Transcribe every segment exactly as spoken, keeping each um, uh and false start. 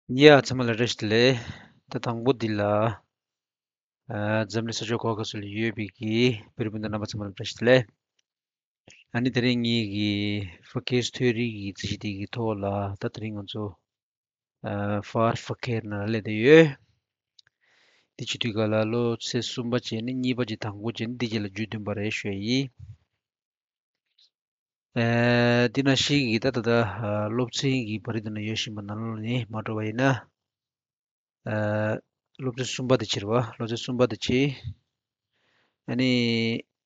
ཡ་ཚང་མ་ལ་བཀྲ་ཤིས་བདེ་ལེགས། ད་དང་པོ་འདི་ལ་ཨ་འཛམ་གླིང་ས་ཕྱོགས་ག་བ་ག་ས་ལ་ཡོད་པའི་གི་བོད་རིགས་སྤུན་ཟླ་རྣམ་པ་ཚང་མ་ལ་བཀྲ་ཤིས་བདེ་ལེགས། ཨ་ནི་དེ་རིང་ངེད་ཀྱི་ཧྥ་ཁེ་སི་ཐོ་རིག་གི་རྩིས་གཞི་འདི་གི་ཐོག་ལ་ད་དེ་རིང་ང་ཚོ་ཨ་ཧྥར་ཧྥ་ཁེ་ནང་ལ་སླེབས་བསྡད་ཡོད། འདི་བྱེད་དུས་ག་ལ་ལོ་ཚེས་གསུམ་པ་བྱས་ནས་གཉིས་པ་བྱས་དང་པོ་བྱས་ནས་འདི་རྗེས་ལ་རྒྱུ་བདུན་པ་རེད་ཞུ་ཡ་ཡིན། ཨེ་འདི་ནང་བཞིན་གྱི་ད་ད་ལྟ་ཨ་སློབ་ཚན་གྱི་བར་དུ་ན་ཡོད་བཞིན་པ་ནང་ལོགས་ནས་མ་འགྲོ་བ་ཡིན་ན། ཨ་སློབ་ཚན་གསུམ་པ་དེ་བྱེད་རེད་བ། སློབ་ཚན་གསུམ་པ་དེ་བྱེད། ཨ་ནི་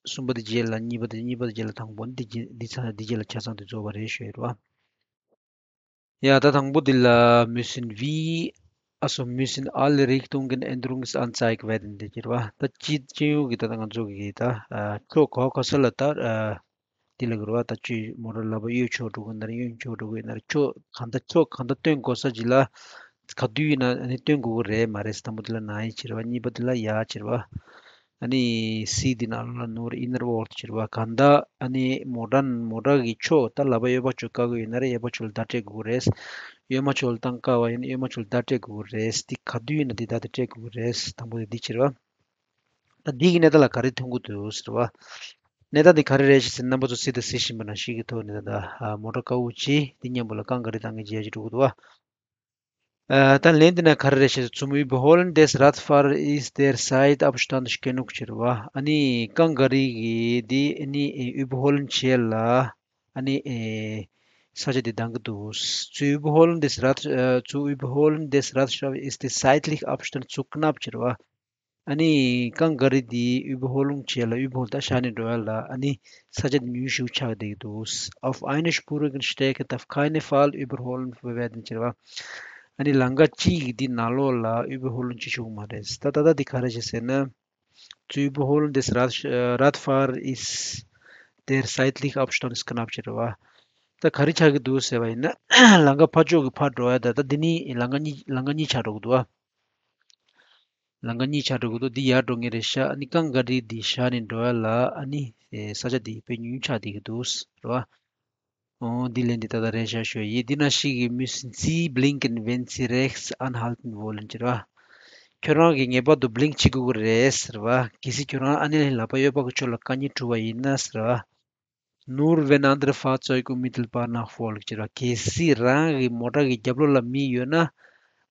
གསུམ་པ་དེ་རྗེས་ལ་གཉིས་པ་དེ། གཉིས་པ་དེ་རྗེས་ལ་དང་པོ། འདི་རྗེས་འདི་ཚ་འདི་རྗེས་ལ་ཆ་ཚང་དེ་རྫོགས་པ་རེད་ཞུ་ཡ་རེད་བ། ཡ་ད་དང་པོ་འདི་ལ་müssen wir, also müssen alle Richtungen Änderungen anzeigen werden འདི་བྱེད་རེད་བ། ད་སྤྱི་སྤྱི་ཡོངས་ཀྱི་ད་ད་ང་ཚོ་གི་ད་ཨ་ཕྱོགས་ག་བ་ག་ས་ལ་ད་ཨ་འདི་ལ་གི་རེད་བ། ད་ཅི་མོ་ཊ་ལག་པ་གཡོན་ཕྱོགས་འགྲོ་གི་ན་རེད། གཡོན་ཕྱོགས་འགྲོ་གི་ན་རེད། ཕྱོགས་གང་ད་ཕྱོགས་གང་ད་སྟོན་དགོས་ས་ཅིག་ལ་ག་དུས་ཡིན་ན་ཨ་ནི་སྟོན་དགོས་ཀྱི་རེད་མ་རེད། དང་པོ་འདི་ལ་nein བྱེད་རེད་བ། གཉིས་པ་འདི་ལ ja བྱེད་རེད་བ། ཨ་ནི་སི་འདི་ནང་ལ་nur innerorts བྱེད་རེད་བ། གང་ད་ཨ་ནི་མོ་ཊ་མོ་ཊ་གི་ཕྱོགས་ད་ལག་པ་གཡས་པ་ཕྱོགས་བཀག་གི་ཡོད་ན་རེད། གཡས་པ་ཕྱོགས་ལ་བརྡ་སྤྲད་དགོས་ཀྱི་རེད། གཡོན་མ་ཕྱོགས་ལ་བཏང་བཀག་པ་ཡིན་ན་གཡོན་མ་ཕྱོགས་ལ་བརྡ་སྤྲད་དགོས་ཀྱི་རེད། འདི་ག་དུས་ཡིན་ན་འདི་བརྡ་དེ་སྤྲད་དགོས་ཀྱི་རེད། དང་པོ་དེ་འདི་བྱེད་རེད་བ། ད་འདི་གི་གནས་སྟངས་ལ་ག་རེ་མཐོང་གི་འདུག་ཟེར་བ། གནས་སྟངས་འདི་ག་རེ་རེད་ཞེས་ཟེར་ན། རྣམ་པ་ཚོ་གཟིགས་དང་གཟིགས་བཞིན་པ་ནང་བཞིན་གྱི་ཐོག་ནས་ད་ལྟ་ཨ་མོ་ཊ་བཀག་འགོག་བྱས། འདི་མཉམ་པོ་ལ་རྐང་ག་རེ་བཏང་གི་བྱས་ཅིག་འགྲོ་གི་འདུག་བ། ཨ་ད་ལན་འདི་ན་ག་རེ་རེད་ཞེས་ཟེར། Zum Überholen des Radfahrers ist der Zeitabstand genug བྱེད་རེད་བ། ཨ་ནི་རྐང་ག་རེ་གི་འདི་ཨ་ནི་Überholen བྱེད་ལ་ཨ་ནི་ཨེ་ས་ཆ་འདི་འདང་གི་འདུག Zu Überholen des Rad, äh, zu Überholen des Radfahrers ist der zeitliche Abstand zu knapp བྱེད་རེད་བ། ཨ་ནི་རྐང་ག་རེ་འདི་Überholung བྱེད་ལ། Überhol ད་བཞག་ནས་འགྲོ་ཡ་ལ་ཨ་ནི་ས་ཆ་འདི་ཉུང་ཤོས་ཆགས་བསྡད་ཀྱི་འདུག Auf einer spurigen Strecke darf keine Fall überholen werden བྱེད་རེད་བ། ཨ་ནི་ལམ་ཁ་གཅིག་གི་འདི་ནང་ལོགས་ལ་Überholung བྱེད་ཆོག་གི་མ་རེད། ད་ད་ལྟ་འདི་ག་རེ་བྱེད་ཟེར་ན། Zu Überholen des Rad, äh, Radfahrers ist der zeitliche Abstand ist knapp བྱེད་རེད་བ། ད་ག་རེ་ཆགས་ཀྱི་འདུག་ཟེར་བ་ཡིན་ན། ལམ་ཁ་ཕར་ཕྱོགས་ཀྱི་ཕར་འགྲོ་ཡ། ད་ད་འདི་ནི་ལམ་ཁ་གཉིས་ལམ་ཁ་གཉིས་ཆགས་འགྲོ་གི་འདུག་བ། ལམ་ཁ་གཉིས་ཆགས་འགྲོ་གི་འདུག་འདི་ཡར་འགྲོ་མཁན་རེད་ཤག་ཨ་ནི་རྐང་ག་རེ་འདི་བཞག་ནས་འགྲོ་ཡ་ལ་ཨ་ནི་ཨེ་ས་ཆ་འདི་དཔེ་ཉུང་ཆགས་བསྡད་ཀྱི་འདུག་རེད་བ། ཨོ་འདི་ལན་འདི་ད་ལྟ་རེད་ཤག་ཞུ་ཡ་ཡིན། འདི་ན་ཞིག་གི་Müssen Sie blinken, wenn Sie rechts anhalten wollen བྱེད་རེད་བ། ཁྱོད་རང་གིས་ངེས་པར་དུ་blink བྱེད་དགོས་ཀྱི་རེད་ཟེར་བ། གལ་སྲིད་ཁྱོད་རང་ཨ་ནི་ལག་པ་གཡས་པ་གི་ཕྱོགས་ལ་རྐང་གཉིས་བྲུས་པ་ཡིན་ན་ཟེར་བ། Nur wenn andere Fahrzeuge unmittelbar nachfolgen བྱེད་ར། གལ་སྲིད་རང་གི་མོ་ཊ་གི་རྒྱབ་ལོགས་ལ་མི་ཡོད་ན།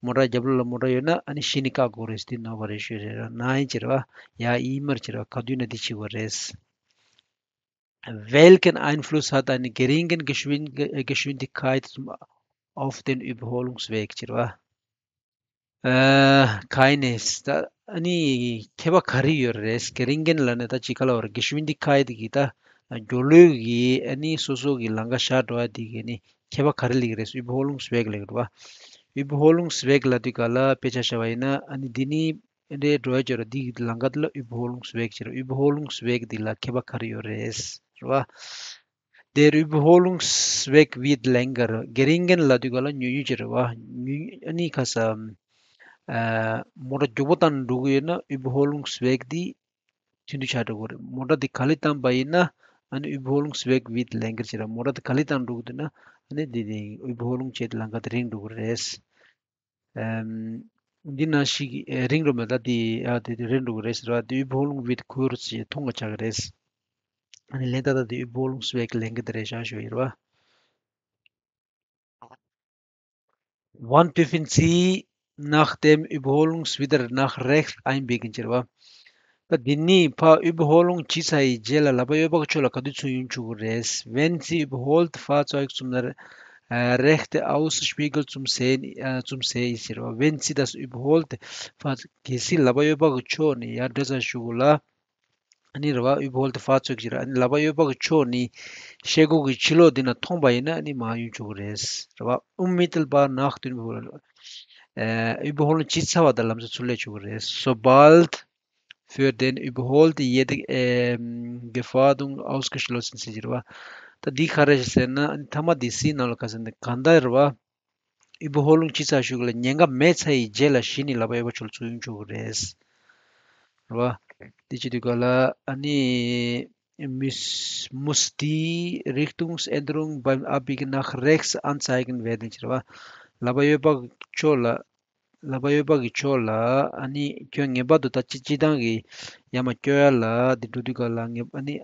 མོ་ཊ་རྒྱབ་ལོགས་ལ་མོ་ཊ་ཡོད་ན་ཨ་ནི་གཞི་ནས་བཀག་དགོས་རེད་ཟེར། འདི་ནོར་བ་རེད་ཞུ་རེད་ར། Nein བྱེད་ར། Ja immer བྱེད་ར། ག་དུས་ན་འདི་བྱེད་དགོས་རེད། Welchen Einfluss hat eine geringe Geschwind- Geschwindigkeit zum, auf den Überholungsweg བྱེད་ར། ཨ་keines ད་ཨ་ནི་ཁྱད་པར་ག་རེ་ཡོད་རེད། geringe ལབ་ནས་ད་ཅི་ག་ལ་བར་Geschwindigkeit གི་ད་མགྱོགས་ལོས་ཀྱི་ཨ་ནི་སོ་སོ་གི་ལམ་ཁ་བཞག་འགྲོ་ཡ་དེ་གི་ནི་ཁྱད་པར་ག་རེ་ལབ་ཀྱི་རེད། Überholungsweg ལབ་ཀྱི་རེད་བ། Überholungsweg ལབ་དུས་ག་ལ་དཔེ་ཆ་བཞག་པ་ཡིན་ན་ཨ་ནི་འདི་ནི་འདྲའི་འགྲོ་ཡ་ཅོ་ར་འདི་གི་ལམ་ཁ་དེ་ལ་Überholungsweg བྱེད་ར། Überholungsweg འདི་ལ་ཁྱད་པར་ག་རེ་ཡོད་རེད་རེད་བ། Der Überholungsweg wird länger. geringe ལབ་དུས་ག་ལ་ཉུང་ཉུང་ཅིག་རེད་བ། ཉུང་ཨ་ནི་ཁ་ས་ཨ་མོ་ཊ་མགྱོགས་པོ་བཏང་འགྲོ་གི་ཡོད་ན་Überholungsweg འདི་ཐུང་ཐུང་ཆགས་འགྲོ་གི་རེད། མོ་ཊ་འདི་ག་ལེ་བཏང་པ་ཡིན་ན་ཨ་ནི་Überholungsweg wird länger བྱེད་ར། མོ་ཊ་འདི་ག་ལེ་བཏང་འགྲོ་གི་འདུག་ན་ཨ་ནི་འདི་འདི་Überholung བྱེད་དེ་ལམ་ཁ་དེ་རིང་འགྲོ་གི་རེད། ཨམ། འདི་ནང་ཞིག་ཨེ་རིང་རུ་མེད་ད་དེ་ཨ་དེ་དེ་རིང་འགྲོ་གི་རེད་ཟེར་བ། དེ་Überholung wird kürzer ཡེ་ཐུང་ང་ཆགས་ཀྱི་རེད། ཨ་ནི་ལན་ད་ད་དེ་Überholungsweg ལན་གི་དེ་རེད་ཤག་ཞུ་ཡིན་ར་བ། Wann dürfen Sie nach dem Überholungs wieder nach rechts einbiegen བྱེད་ར་བ། ད་འདི་ནི་ཕ་Überholung བྱས་ཚར་ཡི་རྗེས་ལ་ལག་པ་གཡས་པ་གི་ཕྱོགས་ལ་ག་དུས་ཚུར་ཡོང་ཆོག་གི་རེད། Wenn Sie überholt Fahrzeug zum äh, rechte Außenspiegel zum Sehen, äh, zum Sehen ist hier. Wenn Sie das überholt Fahrzeug གལ་སྲིད་ལག་པ་གཡས་པ་གི་ཕྱོགས་ནས་ཡར་འགྲོ་ཚར་ཞུ་གི་ལ། ཨ་ནི་རེད་བ། Überholte Fahrzeug བྱེད་ར། ཨ་ནི་ལག་པ་གཡས་པ་གི་ཕྱོགས་ནས་ཤེལ་སྒོ་གི་ཕྱི་ལོགས་འདི་ན་མཐོང་པ་ཡིན་ན་ཨ་ནི་མར་ཡོང་ཆོག་གི་རེད། རེད་བ། Unmittelbar nach dem Überholen. Überholen བྱས་ཚར་བ་དང་ལམ་སང་ཚུར་སླེབས་ཆོག་གི་རེད། Sobald für den Überholt jede ähm, Gefährdung ausgeschlossen ist. རེད་བ། ད་འདི་ག་རེ་ཟེར་ན་ཨ་ནི་མཐའ་མ་འདི་སི་ནང་ལ་ག་ཟེར་ན་གང་ལྟར་རེད་བ། Überholung བྱས་ཚར་ཞུ་གི་ལ་ཉེན་ཁ་མེད་ཚར་ཡི་རྗེས་ལ་གཞི་ནས་ལག་པ་གཡས་པ་ཕྱོགས་ལ་ཚུར་ཡོང་ཆོག་གི་རེད། རེད་བ། དེ་བྱེད་དུས་ག་ལ་ཨ་ནི་muss, muss die Richtungsänderung beim Abbiegen nach rechts anzeigen werden བྱེད་རེད་བ། ལག་པ་གཡས་པ་ ཕྱོགས་ལ། ལག་པ་གཡས་པ་གི་ཕྱོགས་ལ། ཨ་ནི་ཁྱོད་ངེས་པར་དུ་ད་སྤྱི་སྤྱི་བཏང་གི་ཡར་མར་སྐྱོད་ཡ་ལ་འདི་འགྲོ་དུས་སྐབས་ལ་ངེས་ཨ་ནི་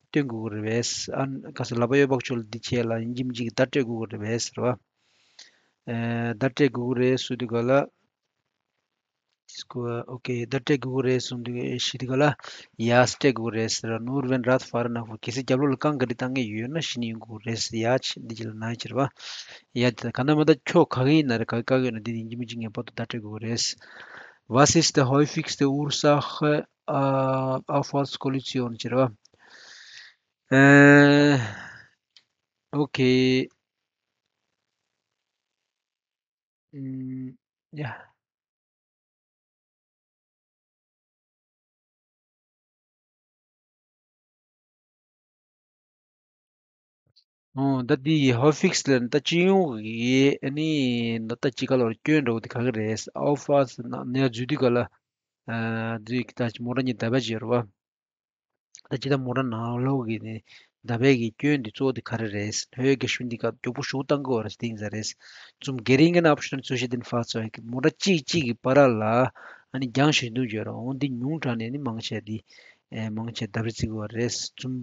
སྟོན་དགོས་ཀྱི་རེད་པས། ཨ་ག་ས་ལག་པ་གཡས་པ་གི་ཕྱོགས་ལ་འདི་བྱས་ལ་ཡིན་གཅིག་མིན་གཅིག་གི་བརྡ་སྤྲད་དགོས་ཀྱི་རེད་པས་ཟེར་བ། ཨེ་བརྡ་སྤྲད་དགོས་ཀྱི་རེད་ཟེར་དུས་སྐབས་ལ། ཨོ་ཀེ། བརྡ་སྤྲད་དགོས་ཀྱི་རེད་གསུངས་དུས་ཞུས་དུས་སྐབས་ལ། ཡ་སྤྲད་དགོས་ཀྱི་རེད་ཟེར། Nur wenn Radfahrer nach vor གལ་སྲིད་རྒྱབ་ལོགས་ལ་རྐང་ག་རེ་བཏང་མཁན་ཡོད་ན་གཞི་ནས་ཡོང་དགོས་ཀྱི་རེད་ཟེར། ཡ་ཆེ་འདི་ཅི་ལ་ན་ཡ་ཕྱིར་བ། ཡ་དེ་ག་ན་མ་ད་ཁྱོད་ག་གི་ཡིན་ན་རེད། ག་གི་ག་གི་ཡོད་ན་འདི་ཡིན་གཅིག་མིན་གཅིག་ངེས་པར་དུ་བརྡ་སྤྲད་དགོས་ཀྱི་རེད། Was ist die häufigste Ursache, äh, Auffahrtskollision ཕྱིར་བ། ཨེ། ཨོ་ཀེ། ཨུམ། ཡ། ཨོ། ད་འདི་ཧོ་ཕིག་སི་ལ་ད་སྤྱི་ཡོངས་ཀྱི་ཨ་ནི་ད་ལྟ་སྤྱི་ཁ་ལོར་སྐྱོན་འགྲོ་གི་དེ་ག་གི་རེད། ཨའོ་ཕ་སི་ན་ནས་འཛུལ་དུས་ག་ལ། ཨ་འཛུལ་གི་ད་མོ་ཊ་གཉིས་ལྡབ་པ་བྱས་རེད་བ། ད་ཅི་ད་མོ་ཊ་ནང་ལོགས་ཀྱི་ནི་ལྡབ་པའི་གི་སྐྱོན་འདི་གཙོ་བོ་འདི་ག་རེ་རེད། ཧོའི་གེ་ཤུན་འདི་ག་མགྱོགས་པོ་ཞུགས་བཏང་གི་བ་རེད། དེ་ཡིན་ས་རེད། Zum geringen Abstand zwischen den Fahrzeugen མོ་ཊ་གཅིག་གཅིག་གི་བར་ལ་ཨ་ནི་རྒྱང་ཞིག་འདུག་བརྗོད་རོགས་འོང་། འདི་ཉུང་དྲགས་ནས་ནི་མང་ཆེ་འདི་ཨེ་མང་ཆེ་ལྡབ་རེ་བརྩི་གི་བ་རེད། Zum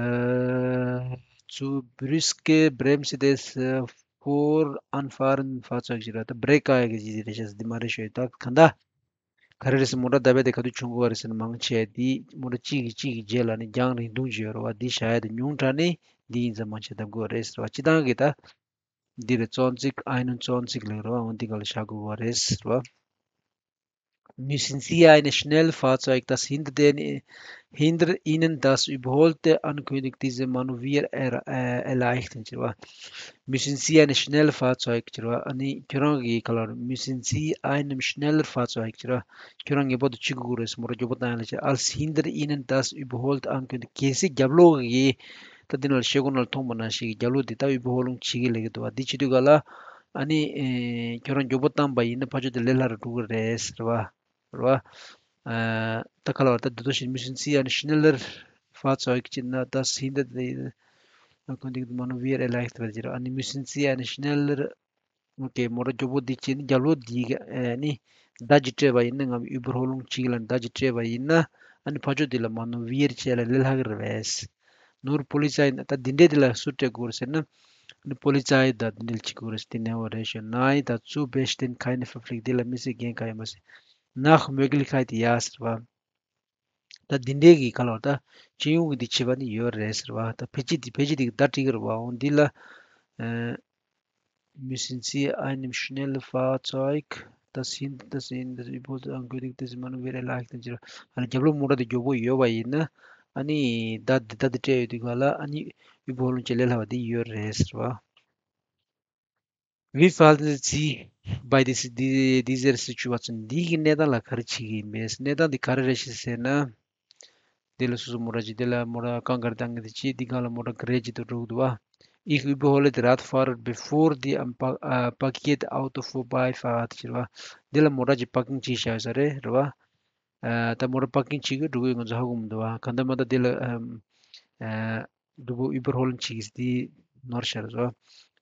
ཨ་zu brüske Bremse des ཨ་Voranfahrenden Fahrzeugs ཟེར་བ་ད་བྷི་རེག་བཀག་ཡ་གི་ཅི་ཟེར་རེད་ཤག་འདི་མ་རེད་ཤོད་ད་ག་འདྲ། ག་རེ་རེད་ཟེར་མོ་ཊ་ལྡབ་པ་དེ་ག་དུས་བྱུང་གི་བ་རེད་ཟེར་ན་མང་ཆེ་འདི་མོ་ཊ་གཅིག་གིས་གཅིག་གི་རྗེས་ལ་ནི་རྒྱང་རིང་ཐུང་ཅིག་ཡོད་རེད་བ། འདི་བཞག་ཡ་དེ་ཉུང་དྲགས་ནི་འདི་ཡིན་ཙང་མང་ཆེ་ལྡབ་དགོས་རེད་ཟེར་བ། སྤྱི་བཏང་གི་ད་འདི་རེད། zwanzig einundzwanzig ལབ་རེད་བ། འོ་འདི་ག་ལ་བཞག་དགོས་བ་རེད་ཟེར་བ། Müssen Sie ein Schnellfahrzeug, das hinter, den, hinter Ihnen das überholte ankündigt, diese Manöver er, äh, erleichtern ཟེར་བ། Müssen Sie ein Schnellfahrzeug ཟེར་བ། ཨ་ནི་ཁྱོད་རང་གི་ག་ལ་རེད། Müssen Sie einem Schnellfahrzeug ཟེར་བ། ཁྱོད་རང་ངེས་པར་དུ་ཅི་དགོས་རེད་ཟེར་མོ་ཊ་མགྱོགས་པོ་བཏང་ཡ་ལ་ཟེར། Als hinter Ihnen das überholte ankündigt གལ་སྲིད་རྒྱབ་ལོགས་ཀྱི་ད་འདི་ནང་ལ་ཤེལ་སྒོ་ནང་ལ་མཐོང་པ་ནང་བཞིན་གྱི་རྒྱབ་ལོགས་འདི་ད་Überholung བྱེད་ཀྱི་ལས་ཀྱི་འདུག་བ། འདི་བྱེད་དུས་ག་ལ་ཨ་ནི་ཨེ་ཁྱོད་རང་མགྱོགས་པོ་བཏང་པ་ཡིན་ན་ཕར་ཕྱོགས་དེ་ལས་སླ་རུ་འགྲོ་གི་རེད་ཟེར་བ། རེད་བ། ཨ་ད་ག་ལ་བ་ད་འདི་ཚོ་ཞིག་Müssen Sie ein Schnellfahrzeug ཅེ་ན་das hinter Ihnen ankündigte Manöver erleichtern ཟེར། ཨ་ནི་Müssen Sie ein Schnellfahrzeug ཨོ་ཀེ། མོ་ཊ་མགྱོགས་པོ་འདི་བྱས་ནས་རྒྱབ་ལོགས་འདི་ག་ཨ་ནི་བརྡ་ཅིག་སྤྲད་པ་ཡིན་ན། ངམ་Überholung བྱེད་ཀྱི་ལ་བརྡ་ཅིག་སྤྲད་པ་ཡིན་ན། ཨ་ནི་ཕར་ཕྱོགས་འདི་ལ་Manöver བྱས་ལ་ལས་སླ་གི་རེད་པས། Nur Polizei ད་འདི་འདྲས་འདི་ལ་སུ་སྤྲད་དགོས་རེད་ཟེར་ན། ཨ་ནི་Polizei ད་འདི་འདྲས་བྱེད་དགོས་རེད་ཟེར། དེ་ནས་འོ་རེད་ཤོད། Nein, dazu besteht keine Verpflichtung དེ་ལ་དམིགས་བསལ་འགན་གང་ཡང་མ་ཟེར། Nach Möglichkeit ཡ་ཟེར་བ། ད་འདི་འདྲའི་གི་ག་ལ་བ་ད་སྤྱི་ཡོངས་ཀྱི་འདི་བྱེད་པ་ནི་ཡོད་རེད་ཟེར་བ། ད་ཕལ་ཆེར་འདི་ཕལ་ཆེར་འདི་གི་བརྡ་སྤྲད་ཀྱི་རེད་བ། འོ་འདི་ལ་ཨ་Müssen Sie einem Schnellfahrzeug, das hinter, das in, das Überholung ankündigt, diese Manöver erleichtern ཟེར་བ། ཨ་ནི་རྒྱབ་ལོགས་མོ་ཊ་དེ་མགྱོགས་པོ་ཡོད་པ་ཡིན་ན་ཨ་ནི་བརྡ་འདི་ད་འདི་སྤྲད་ཡོད་དུས་ག་ལ་ཨ་ནི་Überholung བྱེད་ལས་སླ་བ་འདི་ཡོད་རེད་ཟེར་བ། Wie verhalten Sie bei dieser, die- dieser Situation འདི་གི་གནས་སྟངས་ལ་ག་རེ་བྱེད་ཀྱི་ཡིན་པས། གནས་སྟངས་འདི་ག་རེ་རེད་ཞེས་ཟེར་ན། འདི་ལ་སོ་སོ་མོ་ཊ་ཅིག་འདི་ལ་མོ་ཊ་རྐང་ག་རེ་བཏང་གི་འདི་ཅིག་འདི་སྒང་ལ་མོ་ཊ་ག་རེ་ཅིག་ཏུ་འགྲོ་གི་འདུག་བ། Ich überhole die Radfahrer, bevor die am Pa- äh, Paketauto vorbeifahren ཟེར་བ། འདི་ལ་མོ་ཊ་ཅིག་པར་ཀིང་བྱས་བཞག་ས་རེད་རེད་བ། ཨ་ད་མོ་ཊ་པར་ཀིང་བྱེད་ཀྱི་འགྲོ་གི་ཡོད་ང་ཚོ་ཧ་གོ་མི་འདུག་བ། གང་ལྟར་མ་ད་འདི་ལ་ཨམ་ཨ་འགྲོ་གི་Überholung བྱེད་ཀྱི་འདི་ནོར་ཤར་བཟོ།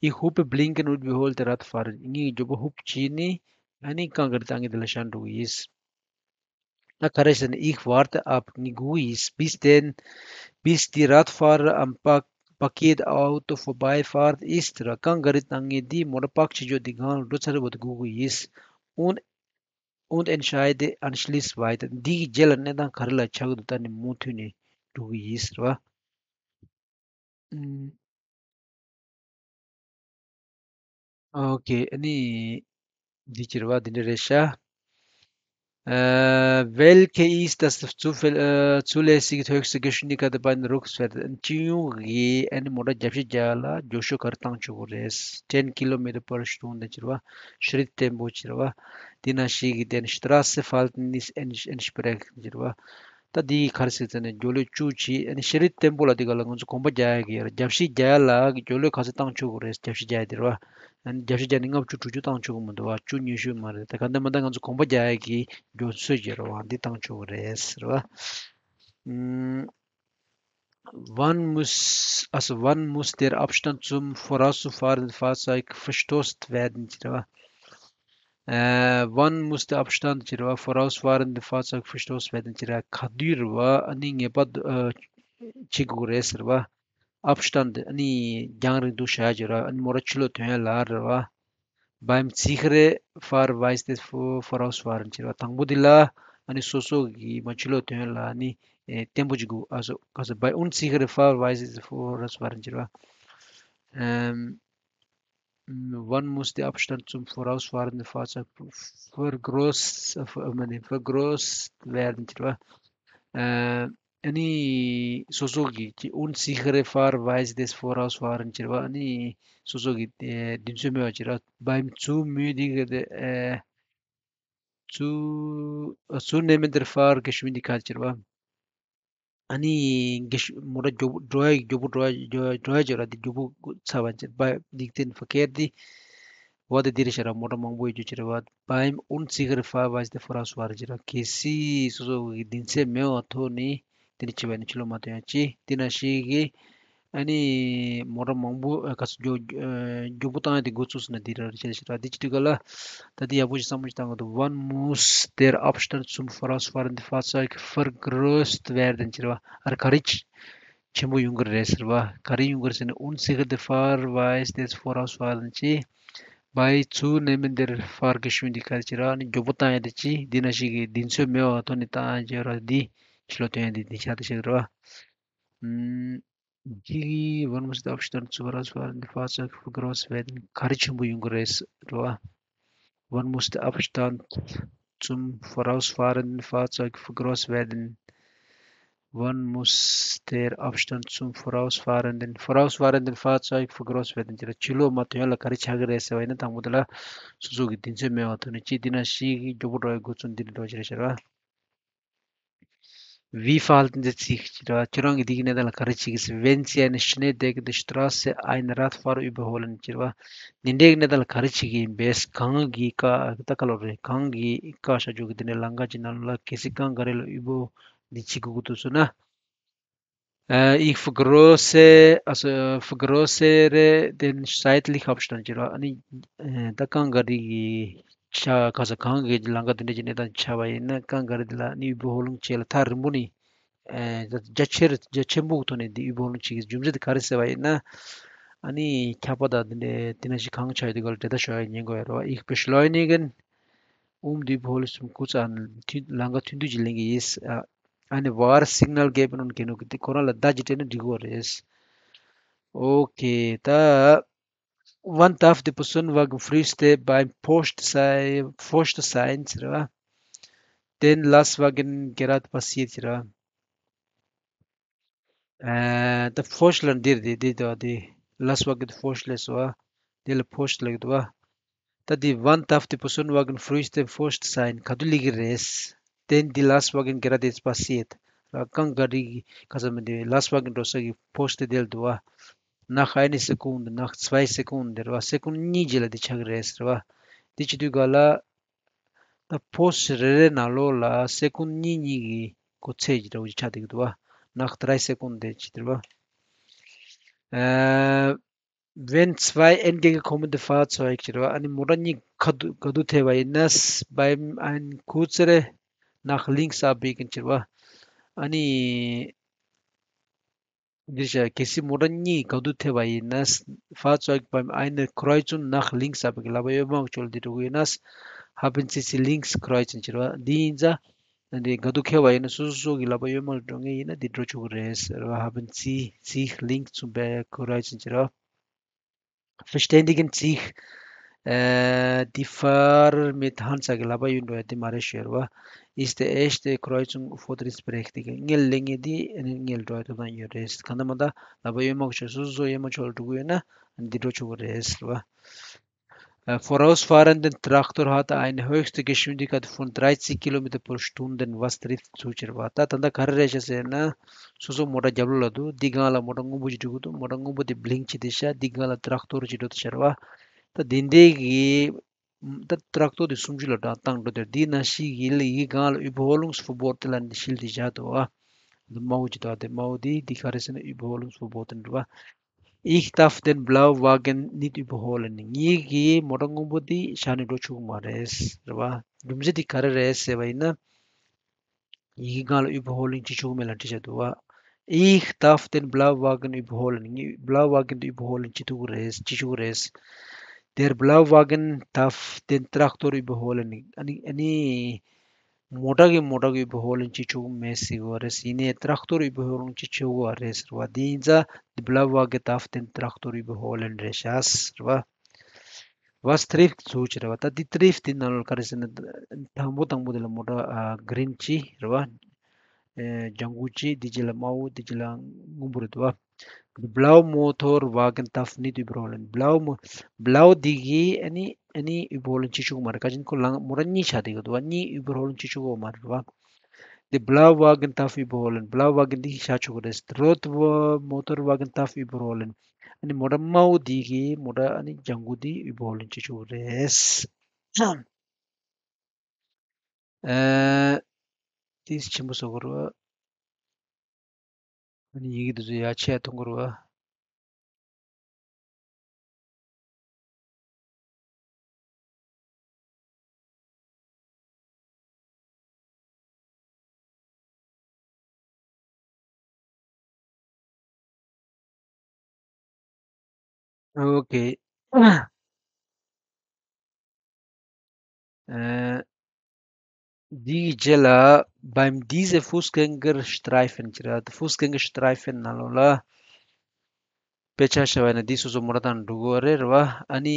Ich hupe, blinke und überhole die Radfahrer ངས་མགྱོགས་པོ་ཧུབ་བྱས་ནས་ཨ་ནི་རྐང་ག་རེ་བཏང་གི་འདི་ལ་བཞག་འགྲོ་གི་ཡིན། ད་ག་རེ་ཟེར་ན། Ich warte ab ངས་སྒུག་གི་ཡིན། Bis den, bis die Radfahrer am Pa- Paketauto vorbeifahren ist ར། རྐང་ག་རེ་བཏང་ངས་འདི་མོ་ཊ་པར་ཀི་བྱེད་ཆོག་འདི་སྒང་ལ་འགྲོ་ཚར་བར་དུ་སྒུག་གི་ཡིན། Und und entscheide anschließend weiter འདི་གི་རྗེས་ལ་གནས་སྟངས་ག་རེ་ལ་ཆགས་ཀྱི་འདུག་ད་ནི་མུ་མཐུད་ནས་འགྲོ་གི་ཡིན་ཟེར་བ། ཨུམ། ཨོ་ཀེ། ཨ་ནི་འདི་ཅི་རེད་བ། འདི་འདྲ་རེད་ཤག་ཨ་Welche ist das zufäll- ཨ་zulässige höchste Geschwindigkeit bei den Rückwärtsfahrten སྤྱི་ཡོངས་ཀྱི་ཨ་ནི་མོ་ཊ་རྒྱབ་བཤིག་རྒྱག་ལ་མགྱོགས་ཤོས་ག་རེ་བཏང་ཆོག་གི་རེད། Ten Kilometer pro Stunde འདི་ཅི་རེད་བ། Schritttempo ཅི་རེད་བ། འདི་ནང་བཞིན་གྱི་དེ་ནི་Straßenverhältnis ents- entsprechend འདི་ཅི་རེད་བ། ད་འདི་ག་རེ་ཟེར་ཟེར་ན་མགྱོགས་ལོས་བཅུ་བྱས་ཨ་ནི་Schritttempo ལ་འདི་ག་ལ་ང་ཚོ་གོམ་པ་རྒྱག་ཡ་གི་ཡོད་རེད། རྒྱབ་བཤིག་རྒྱག་ཡ་ལ་གི་མགྱོགས་ལོས་ག་ཚོད་བཏང་ཆོག་གི་རེད། རྒྱབ་བཤིག་རྒྱག་ཡ་དེ་རེད་བ། ཨ་ནི་རྒྱབ་བཤིག་རྒྱག་ནི་ལྔ་བཅུ་དྲུག་ཅུ་བཏང་ཆོག་གི་མི་འདུག་བ། བཅུ་ཉི་ཤུ་མ་རེད། ད་ག་འདྲ་མ་འདྲ་ང་ཚོ་གོམ་པ་རྒྱག་ཡ་གི་མགྱོགས་ཚོད་ཀྱི་རེད་བ། འདི་བཏང་ཆོག་གི་རེད་ཟེར་བ། ཨུམ། Wann muss, also wann muss der Abstand zum vorausfahrenden Fahrzeug verstopft werden ཟེར་བ། Äh, wann muss der Abstand ཟེར་བ། Vorausfahrende Fahrzeug verstoßen werden ཟེར་བ། ག་དུས་རེད་བ། ཨ་ནི་ངེས་པར་དུ་ཨ་བྱེད་དགོས་རེད་ཟེར་བ། Abstand ཨ་ནི་རྒྱང་རིང་དུ་བཞག་ཡ་ཟེར་བ། ཨ་ནི་མོ་ཊ་ཕྱི་ལོགས་ཐོན་ཡ་ལ་རེད་བ། Beim sichere Fahrweise des Vo- Vorausfahren ཟེར་བ། དང་པོ་འདི་ལ་ཨ་ནི་སོ་སོ་གི་མ་ཕྱི་ལོགས་ཐོན་ཡ་ལ་ཨ་ནི་ཨེ་བརྟན་པོ་བྱེད་དགོས། Also, also bei unsichere Fahrweise des Vorausfahren ཟེར་བ། Ähm, wann muss der Abstand zum vorausfahrenden Fahrzeug vergröß- äh, ver- äh, vergrößt werden ཟེར་བ། ཨ་ནི་སོ་སོ་གི་གི་unsichere Fahrweise des Vorausfahren ཟེར་བ། ཨ་ནི་སོ་སོ་གི་ཨེ་གདེང་ཚོད་མེད་པ་ཟེར་བ། Beim zu müde ཨེ་zu- äh, zunehmender Fahrgeschwindigkeit ཟེར་བ། ཨ་ནི་གི་མོ་ཊ་མགྱོགས་པོ་འགྲོ་ཡ་མགྱོགས་པོ་འགྲོ་ཡ་འགྲོ་ཡ་འགྲོ་ཡ་ཅིག་ར། དེ་མགྱོགས་པོ་ཚར་བ་ཅིག་པ་འདིག་རྟེན་ཕ་ཁེར་དེ་བ་དེ་འདིར་ཤར་ར། མོ་ཊ་མང་པོ་ཡོད་རྒྱུ་ཅིག་ར་བ། Beim unsichere Fahrweise des Vorausfahren ཅིག་ར། གལ་སྲིད་སོ་སོ་གི་གདེང་ཚད་མེད་པ་ཐོག་ནས་དེ་འདྲ་བྱས་པ་ནི་ཕྱི་ལོགས་མ་ཐོན་ཡ་ཅིག་དེ་ན་ཞིག་གི་ཨ་ནི་མོ་ཊ་མང་པོ་ཨ་ག་ཚོད་མགྱོགས་ཨ་མགྱོགས་པོ་བཏང་ཡ་དེ་འགོ་བཙུགས་སོང་ན་འདི་ར་རེད་ཤག་ར། འདི་ཅི་དུས་ག་ལ་ད་འདི་ཡག་པོ་ཞིག་བསམ་བློ་ཞིག་བཏང་དགོས་འདུག Wann muss der Abstand zum vorausfahrenden Fahrzeug vergrößt werden ཟེར་བ། ཨ་ར་ག་རེ་ཆེན་པོ་ཡོང་གི་རེད་ཟེར་བ། ག་རེ་ཡོང་གི་རེད་ཟེར་ན། Unsichere Fahrweise des Vorausfahrenden ཅེས། Bei zunehmender Fahrgeschwindigkeit ཟེར་བ། ཨ་ནི་མགྱོགས་པོ་བཏང་ཡ་དེ་ཅི་འདི་ན་ཞིག་གི་གདེང་ཚོད་མེད་པ་ཐོག་ནས་བཏང་ཡ་ཅིག་ར། འདི་ཕྱི་ལོགས་ཐོན་ཡ་འདི་འདི་ཆགས་འདུག་ཟེར་བ། ཨུམ། Gigi, wann muss der Abstand zum vorausfahrenden Fahrzeug vergrößert werden? ག་རེ་ཆེན་པོ་ཡོང་གི་རེད་རེད་བ། Wann muss der Abstand zum vorausfahrenden Fahrzeug vergrößert werden? Wann muss der Abstand zum vorausfahrenden, vorausfahrenden Fahrzeug vergrößert werden? ཅེས་ཕྱི་ལོགས་མ་ཐོན་ཡ་ལ་ག་རེ་ཆགས་ཀྱི་རེད་ཟེར་བ་ཡིན་ན། དང་པོ་དེ་ལ་སོ་སོ་གི་གདེང་ཚོད་མེད་པ་ཐོག་ནས་ཅི་འདི་ན་ཞིག་གི་མགྱོགས་པོ་འགྲོ་ཡ་འགོ་བཙུགས། འདི་ནས་འགྲོ་ཅི་རེད་ཟེར་བ། Wie verhalten Sie sich ཅེས་ར། ཁྱོད་རང་གིས་འདི་གི་གནས་སྟངས་ལ་ག་རེ་བྱེད་ཀྱི་ཟེར། Wenn Sie eine schneedeckende Straße einen Radfahrer überholen ཅེས་ར། འདི་འདྲའི་གནས་སྟངས་ལ་ག་རེ་བྱེད་ཀྱི་ཡིན་པས། གངས་ཀྱི་ཀ་ད་ཀ་ལོ་རེད། གངས་ཀྱི་ཀ་ཤ་ཇོ་གི་འདི་འདྲའི་ལམ་ཁ་ཅིག་ནང་ལ་གལ་སྲིད་རྐང་ག་རེ་ལ་དབུལ་པོ་འདི་བྱེད་དགོས་ཀྱི་འདུག་ཟེར་ན། Äh, ich vergrößere, also, äh, vergrößere den zeitlichen Abstand ཅེས་ར། ཨ་ནི་ཨ་ད་རྐང་ག་རེ་གི་ཆ་ག་ས་གངས་ཀྱི་ལམ་ཁ་དེ་འདྲ་ཅིག་གནས་སྟངས་ཆགས་པ་ཡིན་ན། རྐང་ག་རེ་དེ་ལ་ནི་དབུལ་པོ་ཧོལ་ལུང་བྱས་ལ་ཐག་རིང་པོ་ནས་ཨ་རྒྱ་ཆེར་རྒྱ་ཆེན་པོ་གི་ཐོག་ནས་འདི་དབུལ་པོ་ཧོལ་ལུང་བྱེད་ཀྱི་རྒྱུ་མཚན་དེ་ག་རེ་ཟེར་བ་ཡིན་ན། ཨ་ནི་འཁྱག་པ་དང་དེ་འདྲ་དེ་ནང་བཞིན་གངས་ཆགས་ཡོད་དུས་ག་ལ་འདྲེད་ད་ཤོར་ཡ་ཉེན་ཁ་ཡོད་རེད་བ། Ich beschleunige, um die Überholung zu verkürzen. ཨ་ནི་ཐུན་ལམ་ཁ་ཐུང་ཐུང་ཅིག་ལེན་གྱི་ཡིན། ཨ་ཨ་ནི་Warnsignal geben und genug. དེ་ཁོ་རང་ལ་བརྡ་ཅིག་སྤྲད་ན་འགྲིག་གི་རེད། Okay, ད Wann darf der Personenwagen frühestens beim Post sein, Post sein ཟེར་བ། Den Lastwagen gerade passiert ཟེར་བ། ཨ་ད་Post ལ་འདིར་འདི་འདི་དོ་འདི། Lastwagen Post ལས་སོ། འདི་ལ་Post ལ་འདུག་བ། ད་འདི Wann darf der Personenwagen frühestens Post sein ག་དུས་སླེབས་ཀྱི་རེད། Den Lastwagen gerade passiert ར། རྐང་ག་རེ་གི་ག་ས་མི་འདི་Lastwagen འགྲོ་ས་གི་Post དེ་འདི་ལ་འདུག་བ། Nach einer Sekunde, nach zwei Sekunden རེད་བ། སེ་ཀུན་གཉིས་རྗེས་ལ་འདི་ཆགས་ཀྱི་རེད་ཟེར་བ། འདི་བྱེད་དུས་ག་ལ། ད་Post རེ་རེ་ནང་ལོགས་ལ་སེ་ཀུན་གཉིས་གཉིས་ཀྱི་གོ་ཚད་ཀྱི་འདྲ་བོ་ཅིག་ཆགས་བསྡད་ཀྱི་འདུག་བ། Nach drei Sekunden འདི་བྱེད་དུས་བ། Äh, wenn zwei entgegenkommende Fahrzeuge ཟེར་བ། ཨ་ནི་མོ་ཊ་གཉིས་ཁ་ཐུག་ག་དུས་ཐད་པ་ཡིན་ན། Beim ein kürzere nach links abbiegen ཟེར་བ། ཨ་ནི་འདིར་བྱ། གལ་སྲིད་མོ་ཊ་གཉིས་ག་དུས་ཐད་པ་ཡིན་ན། Fahrzeug beim einer Kreuzung nach links abbiegen ལབ་པ་གཡོན་མར་ཕྱོགས་ལ་འདི་འགྲོ་གི་ཡོད་ན། Haben Sie sich links kreuzen ཟེར་བ། འདི་ཡིན་ཙང་འདི་ག་དུས་ཐད་པ་ཡིན་ན། སོ་སོ་སོ་གི་ལག་པ་གཡོན་མར་འགྲོ་ངེས་ཡིན་ན་འདི་འགྲོ་ཆོག་གི་རེད་ཟེར་བ། Haben Sie sich links zum Be- kreuzen ཟེར་བ། Verständigen sich, äh, die Fahrer mit Hand ཟེར་གི་ལག་པ་གཡོན་འགྲོ་ཡ་དེ་མ་རེད་ཞུ་ཡ་རེད་བ། Ist die erste Kreuzung vortrittberechtigt སྔོན་སླེབས་ངེས་དེ་སྔོན་འགྲོ་ཡ་ཐོབ་ཐང་ཡོད་རེད། གང་ལྟར་མ་ད་ལག་པ་གཡོན་མར་ཕྱོགས་སོ་སོ་སོ་གཡོན་མར་ཕྱོགས་ལ་འགྲོ་གི་ཡོད་ན་འདི་འགྲོ་ཆོག་གི་རེད་ཟེར་བ། Äh, vorausfahrenden Traktor hat eine höchste Geschwindigkeit von dreißig Kilometer pro Stunde, was trifft zu ཟེར་བ། ད་ད་ལྟ་ག་རེ་རེད་ཤག་ཟེར་ན། སོ་སོ་མོ་ཊ་རྒྱབ་ལོགས་ལ་འདུག་འདི་སྒང་ལ་མོ་ཊ་སྔོན་པོ་ཞིག་འགྲོ་གི་འདུག་མོ་ཊ་སྔོན་པོ་དེ་Blink བྱེད་དེ་ཤག་འདི་སྒང་ལ་Traktor ཞིག་འགྲོ་དེ་ཤག་རེད་བ། ད་དེ་འདྲའི་གི་ད་Traktor དེ་སུམ་ཅུ་ལ་བཏང་འགྲོ་དེ། འདི་ནང་བཞིན་གི་ལ་ཡི་སྒང་ལ་Überholungsverbot དེ་ལ་འདི་ཤིལ་དེ་བཞག་འདུག་བ། དམར་པོ་ཅིག་འདུག་དེ་དམར་པོ་དེ་འདི་ག་རེ་ཟེར་ན་Überholungsverbot དེ་འདྲ་བ། Ich darf den Blauwagen nicht überholen. ངེད་ཀྱིས་མོ་ཊ་སྔོན་པོ་འདི་བཞག་ནས་འགྲོ་ཆོག་གི་མ་རེད་ཟེར་བ། རྒྱུ་མཚན་འདི་ག་རེ་རེད་ཟེར་བ་ཡིན་ན། ཡི་གེ་སྒང་ལ་überholen བྱེད་ཆོག་གི་མེད་ལབ་བྲིས་བཞག་འདུག་བ། Ich darf den Blauwagen überholen. ངས་Blauwagen འདི་überholen བྱེད་ཐུབ་ཀྱི་རེད། བྱེད་ཆོག་གི་རེད། Der Blauwagen darf den Traktor überholen. ཨ་ནི་ཨ་ནི། མོ་ཊ་གིས་མོ་ཊ་གི་überholen བྱེད་ཆོག་གི་མེད་ཟེར་གྱི་ཡོད་རེད། ཡིན་ནའི་Traktor überholen བྱེད་ཆོག་གི་རེད་ཟེར་བ། འདི་ཡིན་ཙང་die Blauwagen darf den Traktor überholen རེད་ཤག་ཟེར་བ། Was trifft ཟེར་གྱི་རེད་བ། ད་འདི་trifft འདི་ནང་ལོགས་ག་རེ་ཟེར་ན། དང་པོ་དང་པོ་དེ་ལ་མོ་ཊ་ཨ་green གཅིག་རེད་བ། ཨེ་ལྗང་གུ་གཅིག་འདི་གཅིག་ལ་དམར་པོ། འདི་གཅིག་ལ་སྔོན་པོ་རེད་འདུག་བ། Blau Motorwagen darf nicht überholen. Blau Mo- Blau འདི་གིས་ཨ་ནི་ཨ་ནི་überholen བྱེད་ཆོག་གི་མ་རེད། ག་ཅི་ཡིན་ཁོ་ལ་མོ་ཊ་གཉིས་ཆགས་བསྡད་ཀྱི་འདུག་བ། གཉིས་überholen བྱེད་ཆོག་གི་མ་རེད་བ། འདི་Blauwagen darf überholen. Blauwagen འདི་བཞག་ཆོག་གི་རེད། Rot Motorwagen darf überholen. ཨ་ནི་མོ་ཊ་དམར་པོ་འདི་གིས་མོ་ཊ་ཨ་ནི་ལྗང་གུ་འདི་überholen བྱེད་ཆོག་གི་རེད། ཨེ། ཏིས་ཆེན་པོ་བཟོ་དགོས་རེད་བ། ཨ་ནི་ཡི་གེ་འདི་ཚོ་ཡར་ཆད་གཏོང་དགོས་རེད་བ། Okay. ཨ། འདིའི་རྗེས་ལ་beim diese Fußgängerstreifen ཟེར་ར། Fußgängerstreifen ནང་ལོགས་ལ། དཔེ་ཆ་བཞག་པ་ཡིན་ན་འདི་སོ་སོ་མོ་ཊ་དང་འགྲོ་གི་རེད་རེད་བ། ཨ་ནི་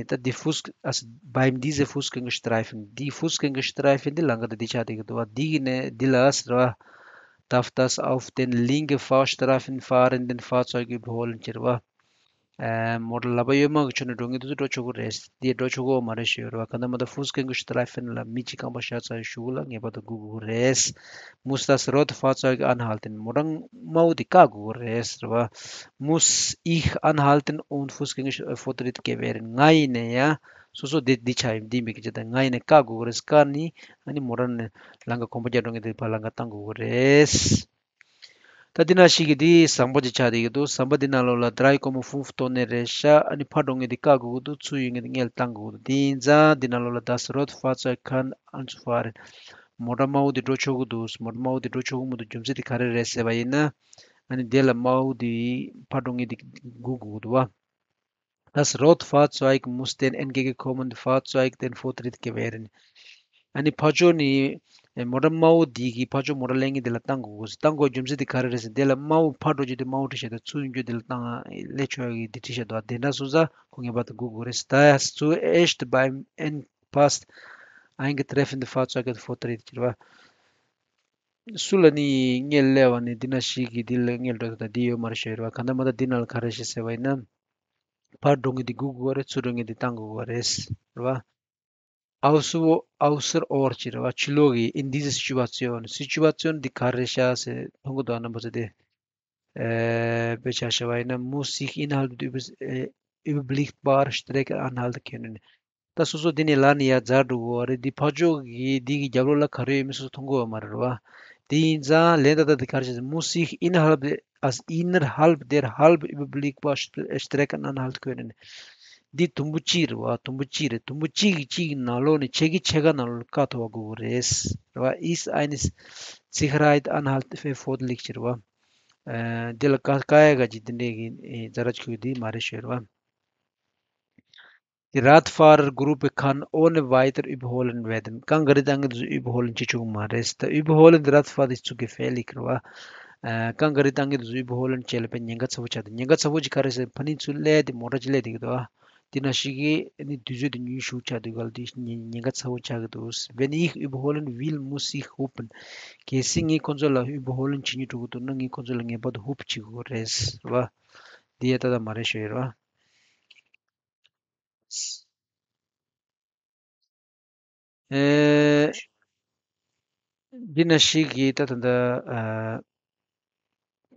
ད་འདི་Fuß- ཨ་beim diese Fußgängerstreifen འདི་Fußgängerstreifen འདི་ལམ་ཁ་ད་འདི་ཆགས་བསྡད་ཀྱི་འདུག་བ། འདི་གི་ནས་འདི་ལ་ཟེར་བ། Darf das auf den linken Fahrstreifen fahrende Fahrzeug überholen ཟེར་བ། ཨ། མོ་ཊ་ལག་པ་གཡོན་མ་གི་ཕྱོགས་ནས་འགྲོ་མཁན་དེ་ཚོ་འགྲོ་ཆོག་གི་རེད། འདི་འགྲོ་ཆོག་གི་ཡོད་མ་རེད་ཞུ་ཡོད་རེད་བ། གང་ལྟར་མ་ལྟར་Fußgängerstreifen ལ་མི་གཅིག་རྐང་པ་བཞག་ཚར་བའི་གཞུག་ལ་ངེས་པར་དུ་སྒུག་དགོས་ཀྱི་རེད། Muss das rote Fahrzeug anhalten. མོ་ཊ་དམར་པོ་དེ་བཀག་དགོས་ཀྱི་རེད་ཟེར་བ། Muss ich anhalten und Fußgänger Vortritt gewähren. ང་ཡིན་ན་ཡང་སོ་སོ་འདི་འདི་ཆགས་ཡིན། འདི་མི་གི་ཅི་ད་ང་ཡིན་ན་བཀག་དགོས་ཀྱི་རེད། བཀག་ནི་ཨ་ནི་མོ་ཊ་ནི་ལམ་ཁ་གོམ་པ་རྒྱག་འགྲོ་མཁན་དེ་ཕར་ལམ་ཁ་བཏང་དགོས་ཀྱི་རེད། ད་འདི་ན་ཞིག་གི་འདི་ཟམ་པ་ཅིག་ཆགས་བསྡད་ཀྱི་འདུག་ཟམ་པ་འདི་ནང་ལོགས་ལ་drei Komma fünf Tonnen རེད་ཤག་ཨ་ནི་ཕར་འགྲོ་མཁན་འདི་བཀག་དགོས་ཀྱི་འདུག་ཚུར་ཡོང་མཁན་འདི་སྔོན་ལ་བཏང་དགོས་ཀྱི་འདུག་དེ་ཡིན་ཙང་འདི་ནང་ལོགས་ལ das rote Fahrzeug kann anfahren. མོ་ཊ་དམར་པོ་འདི་འགྲོ་ཆོག་གི་འདུག་མོ་ཊ་དམར་པོ་འདི་འགྲོ་ཆོག་གི་མི་འདུག་རྒྱུ་མཚན་དེ་ག་རེ་རེད་ཟེར་བ་ཡིན་ན། ཨ་ནི་དེ་ལ་དམར་པོ་འདི་ཕར་འགྲོ་མཁན་འདི་སྒུག་དགོས་ཀྱི་འདུག་བ། Das rote Fahrzeug muss dem entgegenkommenden Fahrzeug den Vortritt gewähren. ཨ་ནི་ཕར་ཕྱོགས་ནི་ཨེ་མོ་ཊ་དམར་པོ་འདི་གིས་ཕར་ཕྱོགས་མོ་ཊ་སླེབས་མཁན་དེ་ལ་བཏང་དགོས་ཀྱི་འདུག་བཏང་དགོས་རྒྱུ་མཚན་དེ་ག་རེ་རེད་ཟེར། དེ་ལ་དམར་པོ་ཕར་འགྲོ་རྒྱུ་དེ་དམར་པོ་བྲིས་བཞག་དང་ཚུར་ཡོང་རྒྱུ་དེ་ལ་བཏང་སླེབས་ཆོག་ཡག་གི་དེ་བྲིས་བཞག་འདུག་དེ་འདྲ་སོང་ཙང་ཁོ་ངེས་པར་དུ་སྒུག་དགོས་རེད། Das zuerst beim Engpass eingetreffene Fahrzeug den Vortritt ཟེར་བ། སུ་ལ་ནི་སྔོན་སླེབས་པ་ནི་འདི་ན་ཞིག་གིས་འདི་ལ་སྔོན་འགྲོ་ད་འདི་ཡོད་མ་རེད་ཞུ་ཡོད་རེད་བ། གང་ལྟར་མ་ལྟར་འདི་ནང་ལ་ག་རེ་བྱེད་ཟེར་བ་ཡིན་ན། ཕར་འགྲོ་མཁན་འདི་སྒུག་དགོས་པ་རེད། ཚུར་འགྲོ་མཁན་འདི་བཏང་དགོས་པ་རེད་རེད་བ། Außer- außerordentlich རེད་བ། ཕྱི་ལོགས་ཀྱི་in dieser Situation Situation འདི་ག་རེ་ཤག་ཟེར་མཐོང་གི་འདུག་རྣམ་པ་ཚོ་དེ། ཨེ་དཔེ་ཆ་བཞག་པ་ཡིན་ན་muss ich innerhalb der über- äh, überblickbaren Strecke anhalten können. ད་སོ་སོ་འདི་ནས་ལ་ནི་ཡར་འཛེགས་འགྲོ་དགོས་པ་རེད། འདི་ཕར་ཕྱོགས་ཀྱི་འདི་གི་རྒྱབ་ལོགས་ལ་ག་རེ་ཡོད་མེད་སོ་སོ་མཐོང་གི་ཡོད་མ་རེད་བ། དེ་ཡིན་ཙང་ལན་ད་ལྟ་འདི་ག་རེ་བྱས་ཟེར། Muss ich innerhalb der- als innerhalb der halb überblickbaren St- Strecken anhalten können. འདི་དུམ་བུ་གཅིག་རེད་བ། དུམ་བུ་གཅིག་རེད། དུམ་བུ་གཅིག་གི་གཅིག་གི་ནང་ལོགས་ནས་ཕྱེད་ཀའི་ཕྱེད་ཀ་ནང་ལོགས་ལ་བཀག་ཐུབ་པ་དགོས་ཀྱི་རེད་རེད་བ། Ist eine Sicherheit anhalten erforderlich རེད་བ། ཨ་འདི་ལ་བཀག- བཀག་ཡག་ག་ཅིག་འདི་འདྲའི་གི་ཨེ་ཛ་ར་ཅིག་འདི་མ་རེད་ཞུ་རེད་བ། Die Radfahrergruppe kann ohne weiter überholen werden. རྐང་ག་རི་བཏང་མཁན་དེ་ཚོ་überholen བྱེད་ཆོག་གི་མ་རེད། ད་überholende Radfahrer ist zu gefährlich རེད་བ། ཨ་རྐང་ག་རི་བཏང་མཁན་དེ་ཚོ་überholen བྱེད་ལ་དཔེ་ཉེན་ཁ་ཚ་པོ་ཆགས་འདུག་ཉེན་ཁ་ཚ་པོ་ཅིག་ག་རེ་ཟེར། ཕ་ནི་ཚུར་སླེབས་ཏེ་མོ་ཊ་ཅིག་སླེབས་བསྡད་ཀྱི་འདུག་ཨ། དེ་ན་ཞིག་གིས་ནི་དུས་ཚོད་དེ་ཉུང་ཤུགས་ཆགས་འདུག་ག་ལ་དེ་ཉེན་ཉེན་ཁ་ཚ་པོ་ཆགས་ཀྱི་འདུག Wenn ich überholen will, muss ich hupen. གལ་སྲིད་ངས་ཁོ་ཚོ་ལ་überholen བྱེད་སྙིང་བྲོ་གི་འདུག་ན་ངས་ཁོ་ཚོ་ལ་ངེས་པར་དུ་hup བྱེད་དགོས་རེད་རེད་བ། འདི་ཡ་ཏག་ཏག་མ་རེད་ཞུ་ཡོད་རེད་བ། ཨེ། འདི་ན་ཞིག་གིས་ད་ད་ད་ཨ།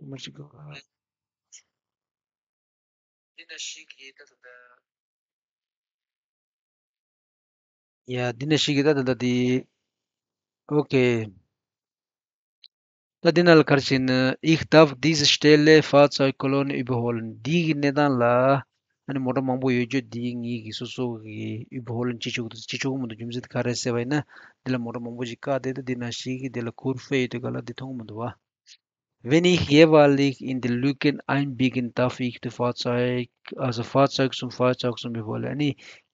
མ་ཅིག་གོ། འདི་ན་ཞིག་གིས་ད་ད་ད། ཡ་འདི་ན་ཞིག་གིས་ད་ད་ད་འདི། ཨོ་ཀེ། ད་འདི་ནང་ལ་ག་རེ་བྱས་ན། Ich darf diese Stelle Fahrzeugkolonnen überholen. འདི་གི་གནས་སྟངས་ལ་ཨ་ནི་མོ་ཊ་མང་པོ་ཡོད་རྒྱུ་འདི་ངེད་ཀྱི་སོ་སོ་གི་Überholen བྱེད་ཆོག་གི་འདུག་བྱེད་ཆོག་གི་མི་འདུག་རྒྱུ་མཚན་དེ་ག་རེ་ཟེར་བ་ཡིན་ན། འདི་ལ་མོ་ཊ་མང་པོ་ཞིག་བཀག་བསྡད་འདུག་འདི་ནང་བཞིན་གི་འདི་ལ་Kurve ཡོད་དུས་ག་ལ་འདི་མཐོང་གི་མི་འདུག་བ། Wenn ich jeweils in die Lücken einbiegen, darf ich das Fahrzeug, also Fahrzeug zum Fahrzeug zum überholen. ཨ་ནི་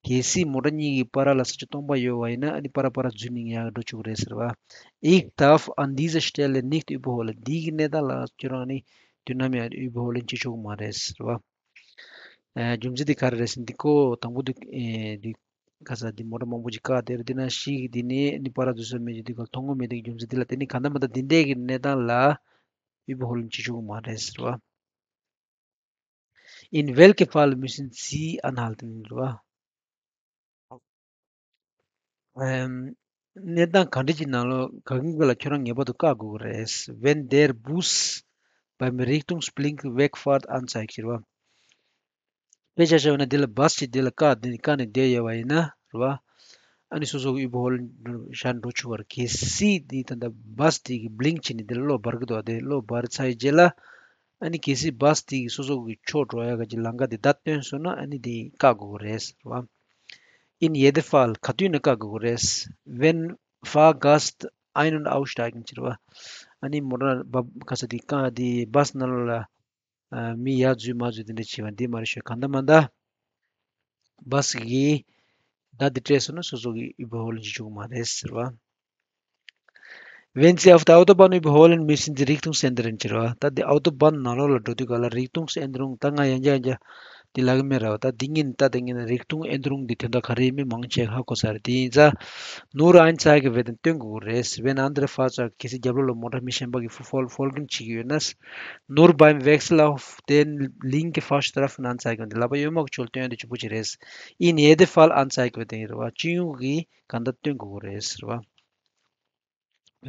གལ་སྲིད་མོ་ཊ་གཉིས་ཀྱི་བར་ལ་ས་ཆ་སྟོང་པ་ཡོད་པ་ཡིན་ན། ཨ་ནི་བར་བར་འཛུལ་ནས་ཡར་འགྲོ་ཆོག་གི་རེད་ཟེར་བ། Ich darf an dieser Stelle nicht überholen. འདི་གི་གནས་སྟངས་ལ་ཁྱོད་རང་ནི་དུས་ནམ་ཡང་Überholen བྱེད་ཆོག་གི་མ་རེད་ཟེར་བ། ཨ། རྒྱུ་མཚན་དེ་ག་རེ་རེད་ཟེར་ན། འདི་ཁོ་དང་པོ་དེ་ཨེ་འདི་ག་ས་འདི་མོ་ཊ་མང་པོ་ཅིག་བཀག་དེར་འདི་ན་ཞིག་འདི་ནས་ནི་བར་འཛུལ་ས་མེད་ཀྱི་འདི་ག་མཐོང་གི་མེད་དེ་རྒྱུ་མཚན་འདི་ལ་བརྟེན་ནས་གང་ལྟར་མ་ལྟར་འདི་འདྲའི་གི་གནས་སྟངས་ལ་Überholen བྱེད་ཆོག་གི་མ་རེད་ཟེར་བ། In welchem Fall müssen Sie anhalten ཟེར་བ། ཨེམ། གནས་སྟངས་ག་འདྲ་ཅིག་ནང་ལོགས་ག་གི་ལ་ཁྱོད་རང་ངེས་པར་དུ་བཀག་དགོས་ཀྱི་རེད། Wenn der Bus beim Richtungsblink wegfährt anzeigt ཟེར་བ། དཔེ་ཆ་བཞག་ན་འདི་ལ་བཱས་ཅིག་འདི་ལ་བཀག་འདི་བཀག་ནས་བསྡད་ཡོད་པ་ཡིན་ན་རེད་བ། ཨ་ནི་སོ་སོ་གི་Überholen བཞག་འགྲོ་ཆོག་གི་རེད། གལ་སྲིད་འདི་ད་ལྟ་བཱས་དེ་གི་Blink བྱས་ནས་འདི་ལ་གློག་འབར་གི་འདུག་དེ་གློག་འབར་ཚར་བའི་རྗེས་ལ། ཨ་ནི་གལ་སྲིད་བཱས་དེ་གི་སོ་སོ་གི་ཕྱོགས་འགྲོ་ཡ་ག་གི་ལམ་ཁ་འདི་བརྡ་སྟོན་སོང་ན་ཨ་ནི་འདི་བཀག་དགོས་ཀྱི་རེད་ཟེར་བ། In jedem Fall ག་དུས་ནས་བཀག་དགོས་ཀྱི་རེད། Wenn Fahrgäste ein- und aussteigen ཟེར་བ། ཨ་ནི་མོ་ཊ་བ་ག་ས་འདི་ཀ་འདི་བཱས་ནང་ལ་ཨ། མི་ཡར་འཛུལ་མར་འཛུལ་དེ་འདྲ་བྱེད་པ་འདི་མ་རེད་ཤོད། གང་ལྟར་མ་ལྟར་བཱས་ཀྱི་བརྡ་འདི་སྤྲད་སོང་ན་སོ་སོ་གི་Überholen བྱེད་ཆོག་གི་མ་རེད་ཟེར་བ། Wenn Sie auf der Autobahn überholen, müssen Sie Richtung ändern ཟེར་བ། ད་འདི་Autobahn ནང་ལོགས་ལ་འགྲོ་དུས་ག་ལ་Richtungsänderung ད་ང་ཡང་བསྐྱར་ཡང་བསྐྱར་འདི་ལབ་ཀྱི་མེད་ར་བ། ད་འདི་ངས་ད་འདི་ངས་Richtungsänderung འདི་དོན་དག་ག་རེ་ཡིན་མིན་མང་ཆེ་ཧ་གོ་ཚར་རེད། དེ་ཡིན་ཙང་Nur anzeigen werden སྟོན་དགོས་ཀྱི་རེད། Wenn andere Fahrzeuge གལ་སྲིད་རྒྱབ་ལོགས་ལ་མོ་ཊ་མི་གཞན་པ་གིས་fol- folgen བྱེད་ཀྱི་ཡོད་ན། Nur beim Wechsel auf den linke Fahrstreifen anzeigen འདི་ལག་པ་གཡོན་མ་གི་ཕྱོགས་སྟོན་ཡ་འདི་གཅིག་པོ་ཅིག་རེད། In jedem Fall anzeigen wird ཟེར་བ། སྤྱི་ཡོངས་ཀྱིས་གང་ལྟར་སྟོན་དགོས་ཀྱི་རེད་ཟེར་བ།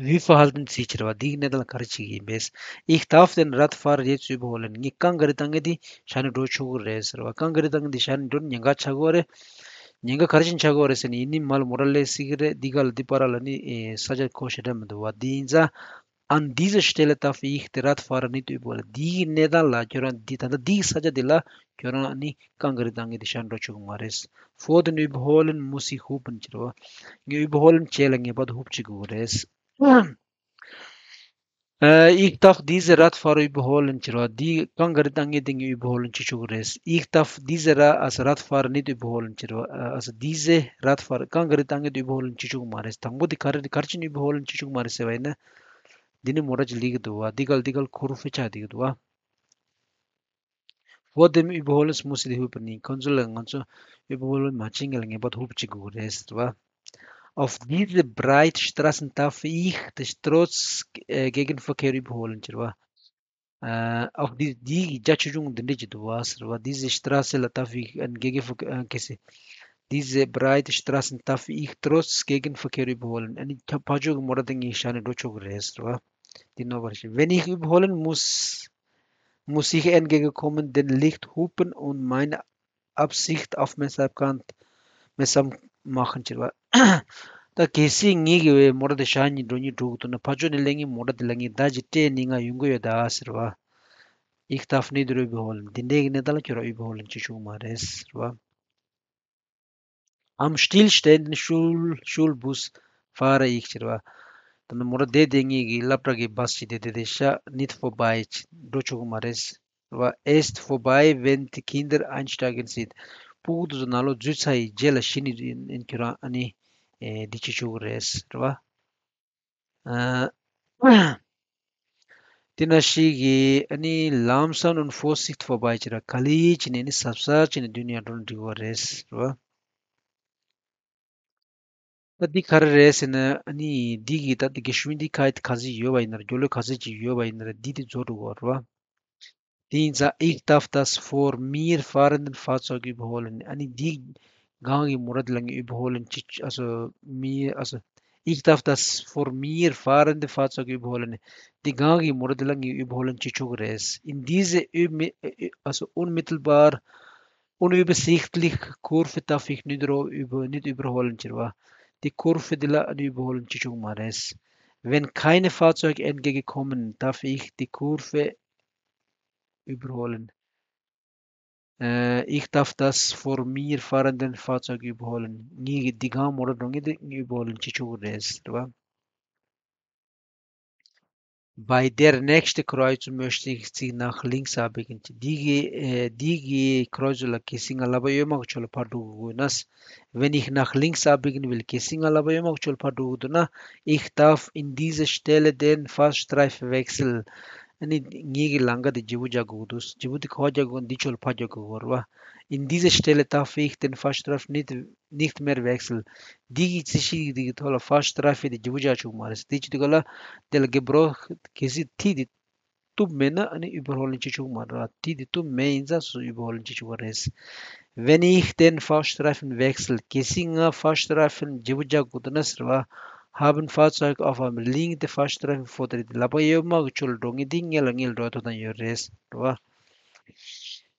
Wie verhalten Sie ཟེར་བ། འདིའི་གནས་སྟངས་ལ་ག་རེ་བྱེད་ཀྱི་ཡིན་པས། Ich darf den Radfahrer jetzt überholen ངས་རྐང་ག་རེ་བཏང་ངེས་དེ་བཞག་ནས་འགྲོ་ཆོག་གི་རེད་ཟེར་བ། རྐང་ག་རེ་བཏང་ངེས་དེ་བཞག་ནས་འགྲོ་ན་ཉེན་ཁ་ཆགས་ཀྱི་ཡོད་རེད། ཉེན་ཁ་ག་རེ་བཞིན་ཆགས་ཀྱི་ཡོད་རེད་ཟེར་ནས། ཡིན་ནའི་མར་ལ་མོ་ཊ་སླེབས་སྲིད་ཀྱི་རེད། འདི་ག་ལ་འདི་བར་ལ་ནི་ས་ཆ་ཁོ་ཞེ་དྲག་མི་འདུག་བ། དེ་ཡིན་ཙང་། An dieser Stelle darf ich den Radfahrer nicht überholen འདིའི་གནས་སྟངས་ལ་ཁྱོད་རང་འདི་ད་ལྟ་འདིའི་ས་ཆ་འདི་ལ་ཁྱོད་རང་ནི་རྐང་ག་རེ་བཏང་ངེས་དེ་བཞག་འགྲོ་ཆོག་གི་མ་རེད། Vor dem Überholen muss ich hupen ཟེར་བ། ངས་Überholen བྱས་ལ་ངེས་པར་དུ་hupen བྱེད་དགོས་ཀྱི་རེད། Äh, ich darf diese Radfahrer überholen ཟེར་བ། འདི་རྐང་ག་རེ་བཏང་ངེས་དེ་ངས་Überholen བྱེད་ཆོག་གི་རེད། Ich darf diese Ra- also Radfahrer nicht überholen ཟེར་བ། Äh, also diese Radfahrer རྐང་ག་རེ་བཏང་ངེས་དེ་Überholen བྱེད་ཆོག་གི་མ་རེད། དང་པོ་དེ་ག་རེ་ག་རེ་བྱས་ནས་Überholen བྱེད་ཆོག་གི་མ་རེད་ཟེར་བ་ཡིན་ན། འདི་ནི་མོ་ཊ་ཅིག་སླེབས་ཀྱི་འདུག་བ། འདི་ག་ལ་འདི་ག་ལ་Kurve ཆགས་བསྡད་ཀྱི་འདུག་བ། Vor dem Überholen muss ich hupen ཁོང་ཚོ་ལ་ང་ཚོ་Überholen མ་བྱེད་སྔོན་ལ་ངེས་པར་དུ་hupen བྱེད་དགོས་ཀྱི་རེད་ཟེར་བ། Auf dieser breiten Straße darf ich trotz äh, Gegenverkehr überholen ཟེར་བ། Äh, auf die- འདིའི་རྒྱ་ཆེ་ཆུང་འདི་འདྲས་ཅིག་འདུག་བ་ཟེར་བ། Diese Straße ལ་darf ich einen Gegenverkehr- äh, གལ་སྲིད། Diese breite Straße darf ich trotz Gegenverkehr überholen ཨ་ནི་ཕར་ཕར་ཕྱོགས་ཀྱི་མོ་ཊ་དེ་ངས་བཞག་ནས་འགྲོ་ཆོག་གི་རེད་ཟེར་བ། འདི་ནོར་བ་རེད། Wenn ich überholen muss, muss ich entgegenkommen, das Licht hupen und meine Absicht aufmerksam aufmerksam machen ཟེར་བ། ད་གལ་སྲིད་ངེད་ཀྱིས་མོ་ཊ་དེ་བཞག་ནས་འགྲོ་སྙིང་བྲོ་གི་འདུག་ན། ཕར་ཕྱོགས་ནས་སླེབས་མཁན་མོ་ཊ་དེ་ལ་ངས་བརྡ་ཅིག་སྤྲད་ནས་ང་ཡོང་གི་ཡོད་ད་ཟེར་བ། Ich darf nicht überholen འདི་འདྲའི་གནས་སྟངས་ལ་ཁྱོད་རང་Überholen བྱེད་ཆོག་མ་རེད་ཟེར་བ། Am stillstehenden Schul- Schulbus fahre ich ཟེར་བ། ད་ནི་མོ་ཊ་བསྡད་བསྡད་མཁན་གྱི་སློབ་གྲྭ་གི་བཱས་ཅིག་དེ་དེ་དེ་ཤ་nicht vorbei འགྲོ་ཆོག་གི་མ་རེད། ཟེར་བ། Erst vorbei, wenn die Kinder einsteigen sind སྤུ་གུ་དེ་ཚོ་ནང་ལོགས་འཛུལ་ཚར་ཡི་རྗེས་ལ་གཞི་ནས་ཁྱོད་རང་ཨ་ནི་འདི་བྱེད་ཆོག་གི་རེད་ཟེར་བ། དེ་ནང་བཞིན་གྱི་ཨ་ནི་langsam und vorsichtig vorbei ཟེར་བ། ག་ལེ་བྱས་ནས་ནི་གཟབ་གཟབ་བྱས་ནས་མདུན་ནས་ཡར་འགྲོ་ན་འགྲིག་གི་རེད་ཟེར་བ། ད་འདི་ག་རེ་རེད་ཟེར་ན། ཨ་ནི་འདི་གི་ད་འདི་Geschwindigkeit ག་ཚོད་ཡོད་པ་ཡིན་ན་ར། སྒྱིར་ལོག་ག་ཚོད་ཅིག་ཡོད་པ་ཡིན་ན་ར། འདི་དེ་རྫོགས་འགྲོ་གི་རེད་བ། དེ་ཡིན་ཙང་Ich darf das vor mir fahrende Fahrzeug überholen ཨ་ནི་འདི་སྒང་གི་མོ་ཊ་དེ་ལ་ངས་Überholen བྱེད་ཨ་སོ་mir ཨ་སོ། Ich darf das vor mir fahrende Fahrzeug überholen འདི་སྒང་གི་མོ་ཊ་དེ་ལ་ངས་Überholen བྱེད་ཆོག་གི་རེད། In diese unmi- also unmittelbar unübersichtliche Kurve darf ich nicht über- nicht überholen ཟེར་བ། འདི་Kurve འདི་ལ་ཨ་ནི་Überholen བྱེད་ཆོག་གི་མ་རེད། Wenn keine Fahrzeuge entgegenkommen, darf ich die Kurve überholen. Äh, ich darf das vor mir fahrenden Fahrzeug überholen. ངའི་འདི་ག་མོ་ཊ་འགྲོ་མཁན་དེ་ངས་überholen བྱེད་ཆོག་གི་རེད་ཟེར་བ། Bei der nächsten Kreuzung möchte ich Sie nach links abbiegen. འདི་གི་ཨེ་འདི་གི་Kreuzung ལ་གལ་སྲིད་ང་ལག་པ་གཡོན་མ་གི་ཕྱོགས་ལ་ཕར་འགྲོ་དགོས་ན། Wenn ich nach links abbiegen will, གལ་སྲིད་ང་ལག་པ་གཡོན་མ་གི་ཕྱོགས་ལ་ཕར་འགྲོ་དགོས་འདུག་ན། Ich darf in dieser Stelle den Fahrstreifen wechseln. ཨ་ནི་ངའི་གི་ལམ་ཁ་དེ་བརྗེ་པོ་རྒྱག་དགོས་འདུག་བརྗེ་པོ་དེ་ག་པར་རྒྱག་དགོས། འདི་ཕྱོགས་ལ་ཕར་རྒྱག་དགོས་རེད་བ། In dieser Stelle darf ich den Fahrstreifen nicht nicht mehr wechseln. འདི་གི་རྩིས་གཞི་འདི་གི་ཐོག་ལ་Fahrstreifen དེ་བརྗེ་པོ་རྒྱག་ཆོག་མ་རེད། དེ་ཅི་འདུག་ག་ལ། དེ་ལ་gebraucht གལ་སྲིད་ཐིག་དེ་གཏུབ་མེད་ན་ཨ་ནི་überholen བྱེད་ཆོག་མ་རེད། ཐིག་དེ་གཏུབ་མེད་ཡིན་ཙང་སུ་überholen བྱེད་ཆོག་ག་རེད། Wenn ich den Fahrstreifen wechsle, གལ་སྲིད་ང་Fahrstreifen བརྗེ་པོ་རྒྱག་དགོས་འདུག་ན་ཟེར་བ། Haben Fahrzeug auf einem linken Fahrstreifen vor der, ལག་པ་གཡོན་མ་གི་ཕྱོགས་ལ་འགྲོ་མཁན་དེ་སྔོན་ལ་སྔོན་ལ་འགྲོ་ཐུབ་ཐང་ཡོད་རེད་ཟེར་བ།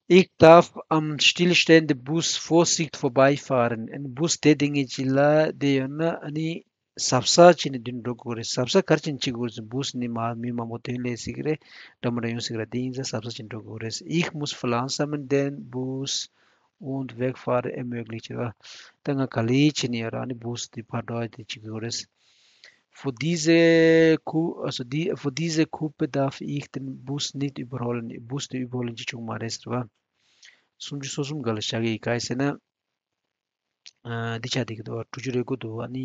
Ich darf am stillstehenden Bus vorsichtig vorbeifahren. ཨ་ནི་བུས་དེ་དེ་ངེས་ཅི་ལ་དེ་ཡོད་ན་ཨ་ནི་གཟབ་གཟབ་བྱས་ནས་མདུན་འགྲོ་དགོས་རེད། གཟབ་གཟབ་ག་རེ་བྱས་ནས་བྱེད་དགོས་རེད། བུས་ནི་མ་མི་མང་པོ་དོན་ལས་སྲིད་ཀྱི་རེད། འདྲ་མི་འདྲ་ཡོང་སྲིད་ཀྱི་རེད། དེ་ཡིན་ཙང་གཟབ་གཟབ་བྱས་ནས་འགྲོ་དགོས་རེད། Ich muss verlangsamen den Bus und wegfahren ermöglichen. ད་ང་ག་ལེ་བྱས་ནས་ཡོད་ར་ཨ་ནི་བུས་དེ་ཕར་འགྲོ་ཡ་དེ་བྱེད་དགོས་རེད། Vor diese Ku- also die, vor diese Kuppe darf ich den Bus nicht überholen. བུས་དེ་überholen བྱེད་ཆོག་མ་རེད་ཟེར་བ། སུམ་ཅུ་སོ་གསུམ་ག་ལ་བཞག་གི་ག་ཡི་ཟེར་ན། ཨ་འདི་ཆ་འདི་གི་འདུག་དྲུག་ཅུ་རེ་དགུ་འདུག་ཨ་ནི་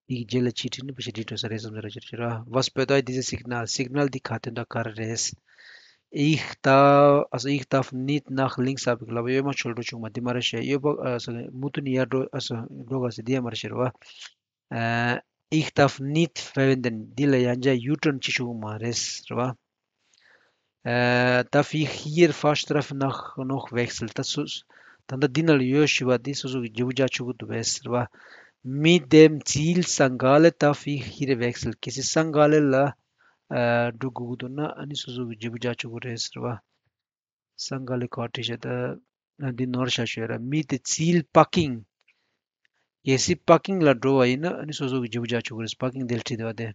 འདི་གི་རྗེས་ལ་ཅིག་བྲིས་ན་ཕལ་ཆེར་འགྲིག་འགྲོ་ས་རེད་བསམ་ས་ར་ཅིག་ཅིག་ར། Was bedeutet dieses Signal? Signal འདི་ག་དོན་དག་ག་རེ་རེད། Ich darf, also ich darf nicht nach links abbiegen. ལབ་གཡོན་མ་ཕྱོགས་འགྲོ་ཆོག་མ་འདི་མ་རེད་ཤེས། གཡོན་པ་ཨ་སོ་མུ་མཐུད་ནས་ཡར་འགྲོ་ཨ་སོ་འགྲོ་དགོས་ཟེར་འདི་ཡང་མ་རེད་ཤེས་ར་བ། Äh, ich darf nicht verwenden. འདི་ལ་ཡང་བསྐྱར་U-Turn བྱེད་ཆོག་གི་མ་རེད་རེད་བ། Äh, darf ich hier Fahrstreifen nach, noch wechseln? ད་སུ་ད་ལྟ་འདི་ནང་ལ་ཡོད་ཞུ་བ་འདི་སོ་སོ་གི་བརྗེ་པོ་རྒྱག་ཆོག་གི་འདུག་པས་རེད་བ། Mit dem Ziel Sankt Gallen darf ich hier wechseln. གལ་སྲིད་སང་ག་ལེ་ལ་ཨ་འགྲོ་དགོས་ཀྱི་འདུག་ན་ཨ་ནི་སོ་སོ་གི་བརྗེ་པོ་རྒྱག་ཆོག་གི་རེད་རེད་བ། སང་ག་ལེ་ག་བྲིས་བྱས་ད་ཨ་འདི་ནོར་བཞག་ཞུ་ཡ་ར། Mit Ziel Parking. གལ་སྲིད་པར་ཀིང་ལ་འགྲོ་བ་ཡིན་ན་ཨ་ནི་སོ་སོ་གི་བརྗེ་པོ་རྒྱག་ཆོག་གི་རེད། པར་ཀིང་དེ་ལ་བྲིས་བསྡད་པ་དེ།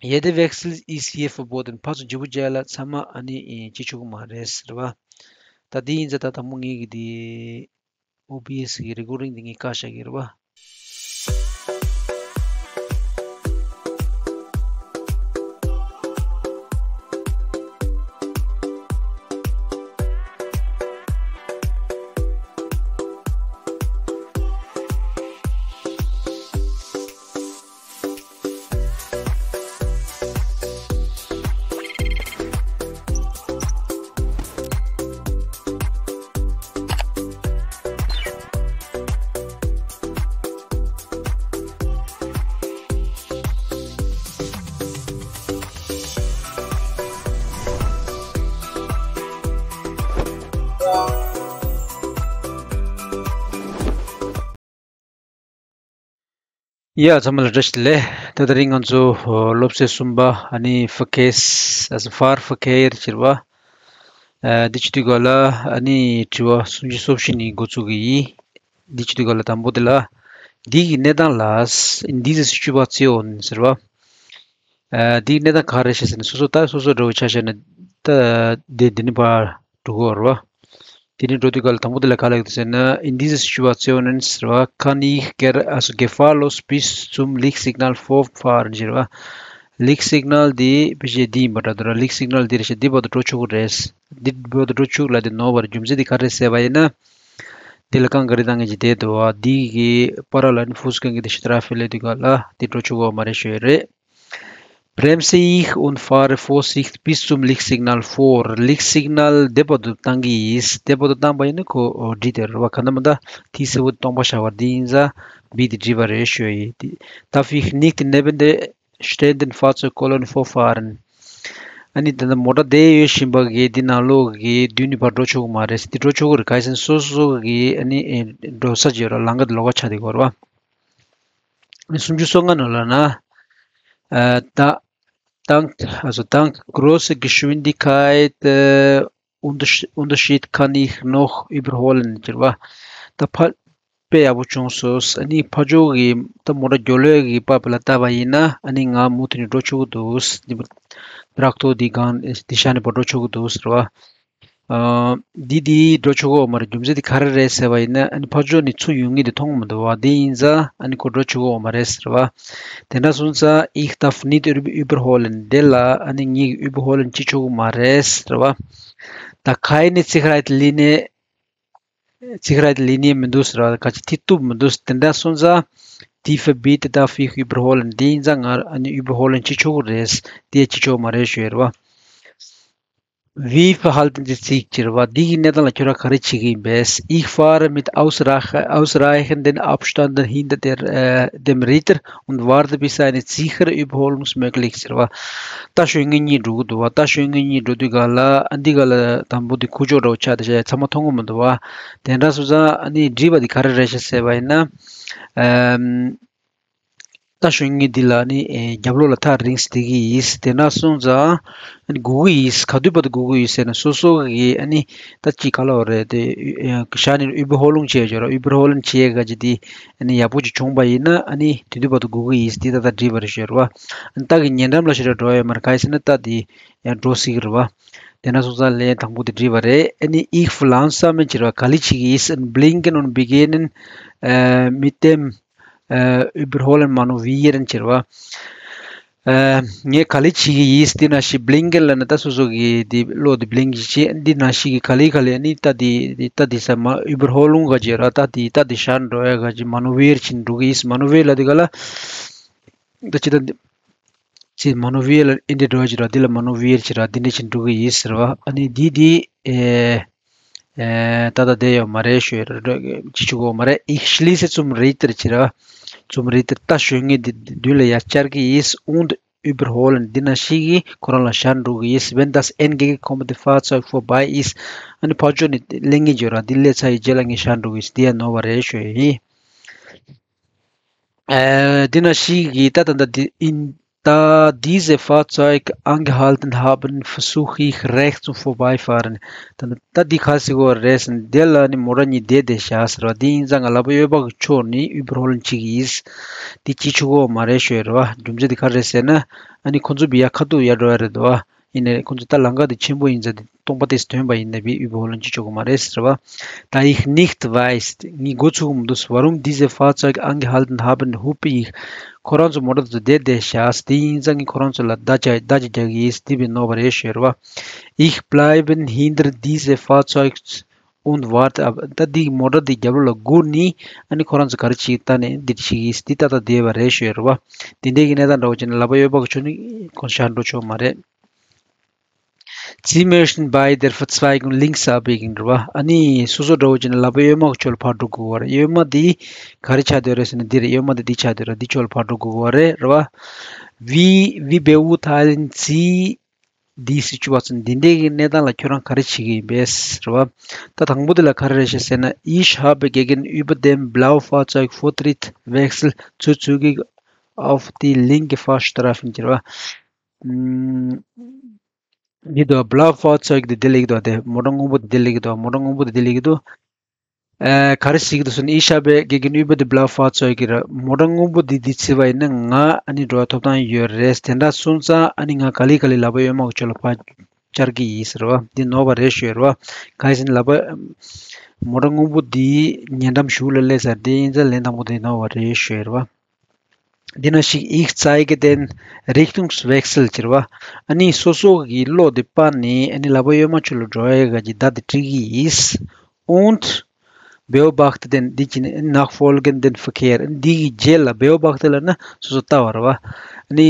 Jeder Wechsel ist hier verboten. ཕར་ཚུར་བརྗེ་པོ་རྒྱག་ལ་ཚང་མ་ཨ་ནི་བྱེད་ཆོག་གི་མ་རེད་ཟེར་བ། ད་འདི་ཡིན་ཙང་ད་དང་པོ་ངེད་ཀྱི་འདི་ཨོ་བི་ཨེས་གི་རི་ཀོར་ཌིང་འདི་ངས་བཀག་བཞག་གི་རེད་བ། ཡ་ཚང་མ་ལ་བཀྲ་ཤིས་བདེ་ལེགས། ད་དེ་རིང་ང་ཚོ་སློབ་ཚན་གསུམ་པ་ཨ་ནི་ཕ་ཁེས་ཨ་ཕར་ཕ་ཁེ་ཡར་ཟེར་བ། ཨ་འདི་བྱེད་དུས་སྐབས་ལ་ཨ་ནི་དྲི་བ་སུམ་ཅུ་སོ་བཞི་ནས་འགོ་ཚུགས་ཀྱི་ཡིན། འདི་བྱེད་དུས་སྐབས་ལ་དང་པོ་དེ་ལ་འདི་གི་གནས་སྟངས་ལ་in dieser Situation ཟེར་བ། ཨ་འདི་གནས་སྟངས་ག་རེ་རེད་ཟེར་ན་སོ་སོ་ད་སོ་སོ་འདྲ་བོ་ཆ་བཞག་ན་ད་འདི་འདི་ནི་ཕར་འགྲོ་གི་ཡོད་རེད་བ། དེ་ནི་འགྲོ་དུས་སྐབས་ལ་དང་པོ་དེ་ལ་ག་ལབ་ཀྱི་འདུག་ཟེར་ན། In dieser Situation ཟེར་བ། Kann ich ger- also gefahrlos bis zum Lichtsignal vorfahren ཟེར་བ། Lichtsignal འདི་ཕལ་ཆེར་འདི་ཡིན་པ་འདྲ་འདུག་ར། Lichtsignal འདི་རེད་ཤག་འདི་བར་དུ་འགྲོ་ཆོག་གི་རེད། འདི་བར་དུ་འགྲོ་ཆོག་ལབ་དེ་ནོར་བ་རེད། རྒྱུ་མཚན་དེ་ག་རེ་རེད་ཟེར་བ་ཡིན་ན། འདི་ལ་རྐང་ག་རེ་བཏང་མཁན་ཅིག་བསྡད་འདུག་བ། འདི་གི་པར་ལ་ནི་ཕུ་སི་ཀན་གི་དེ་ཤི་ཏྲ་ཧྥེ་ལེ་དུས་སྐབས་ལ་འདི་འགྲོ་ཆོག་གི་ཡོད་མ་རེད་ཞུ་ཡི་རེད། Bremse ich und fahre vorsichtig bis zum Lichtsignal vor. Lichtsignal དེ་བར་དུ་བཏང་གི་ཡིན། དེ་བར་དུ་བཏང་པ་ཡིན་ན་ཁོ་འགྲིག་དེ་རེད་བ། ག་འདྲ་མི་འདྲ་དེ་གསལ་པོ་སྟོང་པ་ཤར་བ་འདི་ཡིན་ཙང་བི་དེ་འགྲིག་པ་རེད་ཞུ་ཡི། Darf ich nicht neben der stehenden Fahrzeugkolonne vorfahren? ཨ་ནི་ད་ལྟ་མོ་ཊ་བསྡད་ཡོད་བཞིན་པ་གི་འདི་ནང་ལོགས་ཀྱི་མདུན་ནས་ཕར་འགྲོ་ཆོག་གི་མ་རེད། འདི་འགྲོ་ཆོག་གི་རེད། ག་རེ་ཟེར་ན་སོ་སོ་གི་ཨ་ནི་འགྲོ་ས་ཅིག་ཡོད་ར། ལམ་ཁ་འདི་ལོགས་ཀ་ཆགས་བསྡད་ཀྱི་ཡོད་རེད་བ། སུམ་ཅུ་སོ་ལྔ་ནང་ལ་ན། ཨ་ད་dank, also dank große Geschwindigkeit, äh, Untersch- Unterschied kann ich noch überholen ཟེར་བ། ད་ཕ- དཔེ་ཡག་པོ་བྱུང་སོང་། ཨ་ནི་ཕར་ཕྱོགས་ཀྱི་ད་མོ་ཊ་མགྱོགས་ལོས་ཀྱི་བབ་ལ་བལྟས་པ་ཡིན་ན་ཨ་ནི་ང་མུ་མཐུད་ནས་འགྲོ་ཆོག་གི་འདུག། འདི་བྲག་ཐོག་འདི་སྒང་འདི་ཤར་ནས་ཕར་འགྲོ་ཆོག་གི་འདུག་ཟེར་བ། ཨ། འདི་འདི་འགྲོ་ཆོག་གི་ཡོད་མ་རེད། རྒྱུ་མཚན་དེ་ག་རེ་རེད་ཟེར་བ་ཡིན་ན་ཨ་ནི་ཕར་ཕྱོགས་ནས་ཚུར་ཡོང་མཁན་དེ་མཐོང་གི་མི་འདུག་བ། དེ་ཡིན་ཙང་ཨ་ནི་ཁོ་འགྲོ་ཆོག་གི་ཡོད་མ་རེད་ཟེར་བ། དེ་འདྲ་སོང་ཙང་ich darf nicht über- überholen དེ་ལ་ཨ་ནི་ངས་überholen བྱེད་ཆོག་གི་མ་རེད་ཟེར་བ། Da keine Sicherheitslinie Sicherheitslinie མི་འདུག་ཟེར་བ། ག་ཅི་ཐིག་གཏུབ་མི་འདུག། དེ་འདྲ་སོང་ཙང་die Verbot darf ich überholen དེ་ཡིན་ཙང་ང་ཨ་ནི་überholen བྱེད་ཆོག་གི་རེད། དེ་བྱེད་ཆོག་མ་རེད་ཞུ་ཡ་རེད་བ། Wie verhalten Sie sich ཟེར་བ། འདི་གི་གནས་སྟངས་ལ་ཁྱོད་རང་ག་རེ་བྱེད་ཀྱི་ཡིན་པས། Ich fahre mit ausreich- ausreichenden Abständen hinter der, äh, dem Ritter und warte, bis eine sichere Überholung möglich ཟེར་བ། རྟ་ཞོན་མཁན་གཉིས་འགྲོ་གི་འདུག་བ། རྟ་ཞོན་མཁན་གཉིས་འགྲོ་དུས་སྒང་ལ་ཨ་འདི་སྒང་ལ་དང་པོ་འདི་ཁུག་ཀྱོག་འདྲ་བོ་ཆགས་བསྡད་ཤག། ཚང་མ་མཐོང་གི་མི་འདུག་བ། དེ་འདྲ་སོང་ཙང་ཨ་ནི་དྲིས་པ་འདི་ག་རེ་རེད་ཤག་ཟེར་བ་ཡིན་ན། ཨམ། རྟ་ཞོན་མཁན་འདི་ལ་ནི་ཨེ་རྒྱབ་ལོགས་ལ་ཐག་རིང་སེ་བསྡད་ཀྱི་ཡིན། དེ་འདྲ་སོང་ཙང་ཨ་ནི་སྒུག་གི་ཡིན། ག་དུས་བར་དུ་སྒུག་གི་ཡིན་ཟེར་ན་སོ་སོ་གི་ཨ་ནི་ད་ཅི་ག་ལབ་རེད་དེ། ཨེ་ཤར་ནས་Überholung བྱས་ཡོད་ར། Überholung བྱས་ཡོད་ག་ཅི་དེ་ཨ་ནི་ཡག་པོ་ཅིག་བྱུང་པ་ཡིན་ན་ཨ་ནི་དེ་དུས་བར་དུ་སྒུག་གི་ཡིན་དེ་ད་ལྟ་བྲིས་པ་རེད་ཞུ་ཡ་རེད་བ། ཨ་ནི་རྟ་གི་ཉེ་འགྲམ་ལ་ཞེ་དྲག་འགྲོ་ཡ་ཡོད་མ་རེད། ག་ཡིན་ཟེར་ན་རྟ་དེ་ཡང་འགྲོ་སྲིད་ཀྱི་རེད་བ། དེ་ན་སོང་ཙང་ལན་དང་པོ་དེ་བྲིས་པ་རེད། ཨ་ནི་ich verlangsame བྱེད་ར། ག་ལེ་བྱེད་ཀྱི་ཡིན། Blinken und beginnen, äh, mit dem, äh, Überholen manövrieren བྱེད་ར། ཨ། ངས་ག་ལེ་བྱེད་ཀྱི་ཡིན། དེ་ན་ཤི་Blinken ལབ་ན་ད་སོ་སོ་གི་དེ་གློག་དེ་Blink བྱེད། དེ་ན་ཤི་གི་ག་ལེ་ག་ལེ་ནི་ད་དེ་ད་དེ་ས་མ་Überholung ག་བྱེད་ར། ད་དེ་ད་དེ་ཤར་འགྲོ་ཡ་ག་བྱེད། Manövrieren བྱེད་འགྲོ་གི་ཡིན། Manövrieren ལབ་དེ་ག་ལ་ད་ཅི་ད་ཅི་Manövrieren ལ་ཨིན་དེ་འགྲོ་བྱེད་ར། དེ་ལ་Manövrieren བྱེད་ར། དེ་འདྲ་བྱེད་འགྲོ་གི་ཡིན་ཟེར་བ། ཨ་ནི་དེ་དེ་ཨེ། ཨེ། ད་ལྟ་བསྡད་ཡོད་མ་རེད་ཞུ་ཡ་རེད། ཅི་ཆུ་གོ་མ་རེད། Ich schließe zum Ritter བྱེད་ར། Zum Ritter རྟ་ཞོན་མཁན་དེ་མདུན་ལ་ཡར་བཅར་གྱི་ཡིན། Und überholen འདི་ན་ཤི་གི་ཁོ་རང་ལ་ཤར་འགྲོ་གི་ཡིན། Wenn das entgegenkommende Fahrzeug vorbei ist ཨ་ནི་ཕར་ཕྱོགས་ནས་སླེབས་མཁན་ཡོད་ར། འདི་སླེབས་ཚར་ཡི་རྗེས་ལ་ངས་ཤར་འགྲོ་གི་ཡིན། འདི་ཡང་ནོར་བ་རེད་ཞུ་ཡ་ཡིན། Äh, die Nashi, da, da, da, die, in, da diese Fahrzeug angehalten haben, versuche ich rechts zum Vorbeifahren. Da, da, da, die Kasse go rechts, der la ni mora ni de de shas ra, die in zanga la bo yoba cho ni überholen chi is, die chi chugo mare shwe ra, jumze di kar resena, ani kunzu biya kadu ya do re do. ཡིན་ནའི་ཁོང་ཚོ་ད་ལམ་ཁ་དེ་ཆེན་པོ་ཡིན་ཙང་དེ་སྟོང་པ་དེ་ཐོན་པ་ཡིན་ན་བི་ཨུ་བྷོ་ལན་ཅི་ཆོག་གི་མ་རེད་ཟེར་བ། Da ich nicht weiß ངས་འགོ་ཚུགས་མི་འདུག་warum diese Fahrzeuge angehalten haben, hupe ich ཁོ་རང་ཚོ་མོ་ཊ་དེ་ཚོ་བསྡད་བསྡད་བཞག་དེ་ཡིན་ཙང་ངས་ཁོ་རང་ཚོ་ལ་བརྡ་བྱ་བརྡ་ཅིག་རྒྱག་གི་ཡིན་དེ་བི་ནོར་བ་རེད་ཞུ་རེད་བ། Ich bleiben hinter diese Fahrzeuge und warte ab ད་འདི་མོ་ཊ་དེ་རྒྱབ་ལོགས་ལ་སྒུག་ནི་ཨ་ནི་ཁོ་རང་ཚོ་ག་རེ་བྱེད་ད་ནི་འདིར་བྱེད་ཀྱི་ཡིན་འདི་ད་ལྟ་བསྡད་པ་རེད་ཞུ་རེད་བ། དེ་འདྲའི་གི་གནས་སྟངས་འདྲ་བོ་བྱས་ནས་ལབ་པ་ཡོད་པ་གི་ཆོ་ནི་ཁོང་ཤར་འགྲོ་ཆོག་མ་རེད། Sie möchten bei der Verzweigung links abbiegen རེད་བ། ཨ་ནི་སོ་སོ་འདྲ་བོ་བྱས་ན་ལབ་པ་གཡོན་མ་གི་ཕྱོགས་ལ་ཕར་འགྲོ་དགོས་བ་རེད། གཡོན་མ་འདི་ག་རེ་ཆགས་བསྡད་རེད་ཟེར་ན་འདི་རེད། གཡོན་མ་འདི་འདི་ཆགས་བསྡད་རེད། འདི་ཕྱོགས་ལ་ཕར་འགྲོ་དགོས་བ་རེད་རེད་བ། Wie, wie beurteilen Sie die Situation འདི་འདྲའི་གི་གནས་སྟངས་ལ་ཁྱོད་རང་ག་རེ་བྱེད་ཀྱི་ཡིན་པས་རེད་བ། ད་དང་པོ་འདི་ལ་ག་རེ་རེད་ཤག་ཟེར་ན། Ich habe gegenüber dem Blaufahrzeug Vortritt, wechsle zu zügig auf die linke Fahrstreifen བྱས་རེད་བ། འདི་དུ་Blaufahrzeug འདི་འདི་ལེགས་འདུག་དེ་མོ་ཊ་སྔོན་པོ་འདི་ལེགས་འདུག་མོ་ཊ་སྔོན་པོ་འདི་འདི་ལེགས་འདུག་ཨ་ག་རེ་ཞིག་འདུག་ཟེར་ན། Ich habe gegenüber dem Blaufahrzeug ར། མོ་ཊ་སྔོན་པོ་འདི་འདི་བརྩིས་པ་ཡིན་ན་ང་ཨ་ནི་འགྲོ་བ་ཐོབ་ཐང་ཡོད་རེད། དེ་འདྲ་སོང་ཙང་ཨ་ནི་ང་ག་ལེ་ག་ལེ་ལབ་པ་གཡོན་མ་གི་ཕྱོགས་ལ་ཕར་བཅར་གི་ཡིན་ཟེར་བ། འདི་ནོར་བ་རེད་ཞུ་ཡ་རེད་བ། ག་ཡིན་ཟེར་ན་ལབ་པ་མོ་ཊ་སྔོན་པོ་འདི་ཉེ་འགྲམ་གཞུག་ལ་སླེབས་ཚར། དེ་ཡིན་ཙང་ལན་དང་པོ་འདི་ནོར་བ་རེད་ཞུ་ཡ་རེད་བ། འདི་ན་ཞིག Ich zeige den Richtungswechsel བྱས་རེད་བ། ཨ་ནི་སོ་སོ་གི་བློ་དེ་སྤར་ནས་ཨ་ནི་ལབ་པ་གཡོན་མ་ཕྱོགས་ལ་འགྲོ་ཡ་ག་གི་བརྡ་དེ་སྤྲད་ཀྱི་ཡིན། Und beobachte den འདི་ཅི་ནས་nachfolgenden Verkehr འདི་གི་རྗེས་ལ་beobachte ལབ་ན་སོ་སོ་ལྟ་བ་རེད་བ། ཨ་ནི་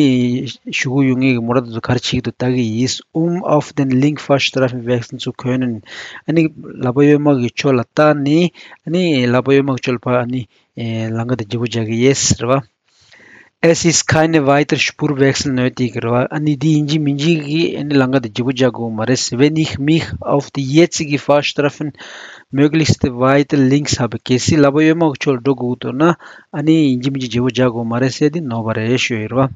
གཞུག་གུ་ཡོང་མཁན་གི་མོ་ཊ་དེ་ཚོ་ག་རེ་བྱེད་ཀྱི་འདུག་ལྟ་གི་ཡིན། Um auf den Linksfahrstreifen wechseln zu können ཨ་ནི་ལབ་པ་གཡོན་མ་གི་ཕྱོགས་ལ་ལྟ་ནས་ཨ་ནི་ལབ་པ་གཡོན་མ་གི་ཕྱོགས་ལ་ཕར་ཨ་ནི་ལམ་ཁ་དེ་བརྗེ་པོ་རྒྱག་གི་ཡིན་ཟེར་བ། Es ist keine weitere Spurwechsel nötig རེད་བ། ཨ་ནི་འདི་ཡིན་གཅིག་མིན་གཅིག་གིས་ཨ་ནི་ལམ་ཁ་དེ་བརྗེ་པོ་རྒྱག་དགོས་མ་རེད། Wenn ich mich auf die jetzige Fahrstreifen möglichst weiter links habe གལ་སྲིད་ལབ་པ་གཡོན་མ་གི་ཕྱོགས་ལ་འགྲོ་དགོས་འདུག་ན་ཨ་ནི་ཡིན་གཅིག་མིན་གཅིག་བརྗེ་པོ་རྒྱག་དགོས་མ་རེད་ཟེར་འདི་ནོར་བ་རེད་ཞུ་ཡ་རེད་བ།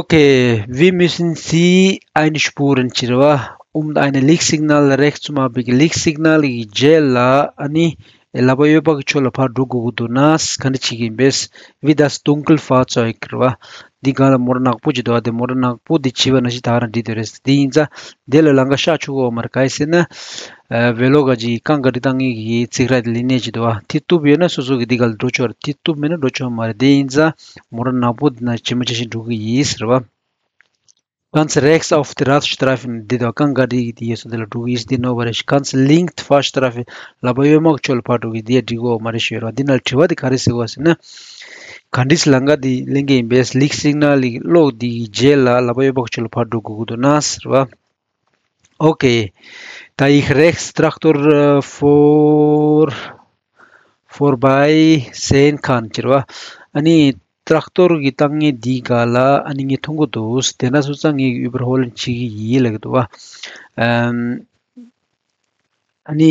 Okay, wie müssen Sie einspuren བྱས་རེད་བ། Um ein Lichtsignal rechts zum Abbiegen Lichtsignal གི་རྗེས་ལ་ཨ་ནི་ ལག་པ་གཡས་པ་གི་ཕྱོགས་ལ་ཕར་འགྲོ་དགོས་ཀྱི་འདུག་ན་ག་འདྲ་བྱེད་ཀྱི་ཡིན་པས། Wie das Dunkelfahrzeug རེད་བ། འདི་སྒང་ལ་མོ་ཊ་ནག་པོ་ཅིག་འདུག་བ། དེ་མོ་ཊ་ནག་པོ་འདི་བྱིས་པ་ནང་བཞིན་ད་ག་རང་བྲིས་འདོད་རེད། དེ་ཡིན་ཙང་དེ་ལ་ལམ་ཁ་བཞག་ཆོག་གི་ཡོད་མ་རེད། ག་རེ་ཟེར་ན། ཨ། བེ་ལོ་ག་ཅིག་རྐང་ག་རི་བཏང་མཁན་གྱི་ཚིག་ར་དེ་ལེན་ནས་ཅིག་འདུག་བ། དེ་བཏུབ་ཡོད་ན་སོ་སོ་གི་འདི་སྒང་ལ་འགྲོ་ཆོག་རེད། དེ་བཏུབ་མེད་ན་འགྲོ་ཆོག་མ་རེད། དེ་ཡིན་ཙང་མོ་ཊ་ནག་པོ་འདི་ནང་ཇེ་མང་ཇེ་ཞན་འགྲོ་གི་ཡིན་ཟེར་བ། Ganz rechts auf die Radstreifen འདི་དང་རྐང་ག་རི་གི་དེ་ཡོད་ས་དེ་ལ་འགྲོ་གི་ཡིན་ཟེར་དེ་ནོར་བ་རེད། Ganz links Fahrstreifen ལག་པ་གཡོན་མ་གི་ཕྱོགས་ལ་ཕར་འགྲོ་གི་འདི་ཡ་འགྲིག་གི་ཡོད་མ་རེད་ཞུ་ཡ་རེད་བ། འདི་ནང་དྲི་བ་དེ་ག་རེ་ཟེར་བ་ཟེར་ན། ག་འདྲས་ལམ་ཁ་འདི་ལེན་གི་ཡིན་པས། Lichtsignal གློག་འདི་ཡི་རྗེས་ལ་ལག་པ་གཡོན་མ་གི་ཕྱོགས་ལ་ཕར་འགྲོ་དགོས་ཀྱི་འདུག་ན་ཟེར་བ། Okay. Da ich rechts Traktor äh, vor, vorbei sehen kann ཟེར་བ། ཨ་ནི་ཏྲག་ཏོར་གྱི་བཏང་མཁན་འདིའི་སྒང་ལ་ཨ་ནི་ངས་མཐོང་གི་འདུག་དེ་འདྲ་སོང་ཙང་ངས་Überholen བྱེད་ཀྱི་ཡིན་ལབ་ཀྱི་འདུག་བ། ཨམ། ཨ་ནི་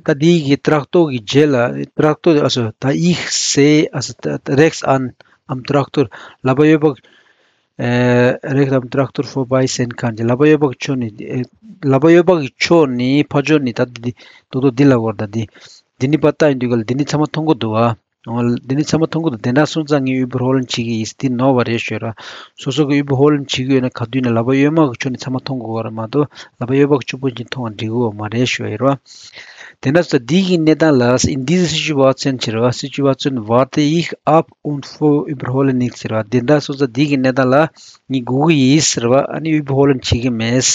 ད་འདི་གི་ཏྲག་ཏོར་གྱི་རྗེས་ལ་ཏྲག་ཏོར། also da ich sehe, also rechts an, am Traktor ལག་པ་གཡོན་པ། Äh, rechts am Traktor vorbei sehen kann ལག་པ་གཡོན་པ་གི་ཕྱོགས་ནས། ཨེ། ལག་པ་གཡོན་པ་གི་ཕྱོགས་ནས་ཕར་ཕྱོགས་ནས་ད་འདི་འདི་རྡོག་རྡོག་འདི་ལབ་དགོས་རེད། ད་འདི་འདི་ནས་ཕར་ལྟ་ཡོང་དུས་སྒང་ལ་འདི་ནས་ཚང་མ་མཐོང་གི་འདུག་བ། འོ། འདི་ནས་ཚང་མ་མཐོང་གི་འདུག་དེ་འདྲ་སོང་ཙང་ངས་Überholen བྱེད་ཀྱི་ཡིན་ཟེར་འདི་ནོར་བ་རེད་ཞུ་ཡ་རེད་བ། སོ་སོ་གི་Überholen བྱེད་ཀྱི་ཡོད་ན་ག་དུས་ནས་ལག་པ་གཡོན་མ་གི་ཕྱོགས་ནས་ཚང་མ་མཐོང་དགོས་པ་རེད་མ་གཏོགས་ལག་པ་གཡོན་པ་གི་ཕྱོགས་པོ་ཅིག་མཐོང་བ་འགྲིག་གི་ཡོད་མ་རེད་ཞུ་ཡ་རེད་བ། དེ་འདྲ་སོང་ཙང་འདི་གི་གནས་སྟངས་ལ། In dieser Situation ཟེར་བ། Situation warte ich ab und fahre Überholen nicht ཟེར་བ། དེ་འདྲ་སོང་ཙང་འདི་གི་གནས་སྟངས་ལ་ངས་སྒུག་གི་ཡིན་ཟེར་བ། ཨ་ནི་Überholen བྱེད་ཀྱི་མེད།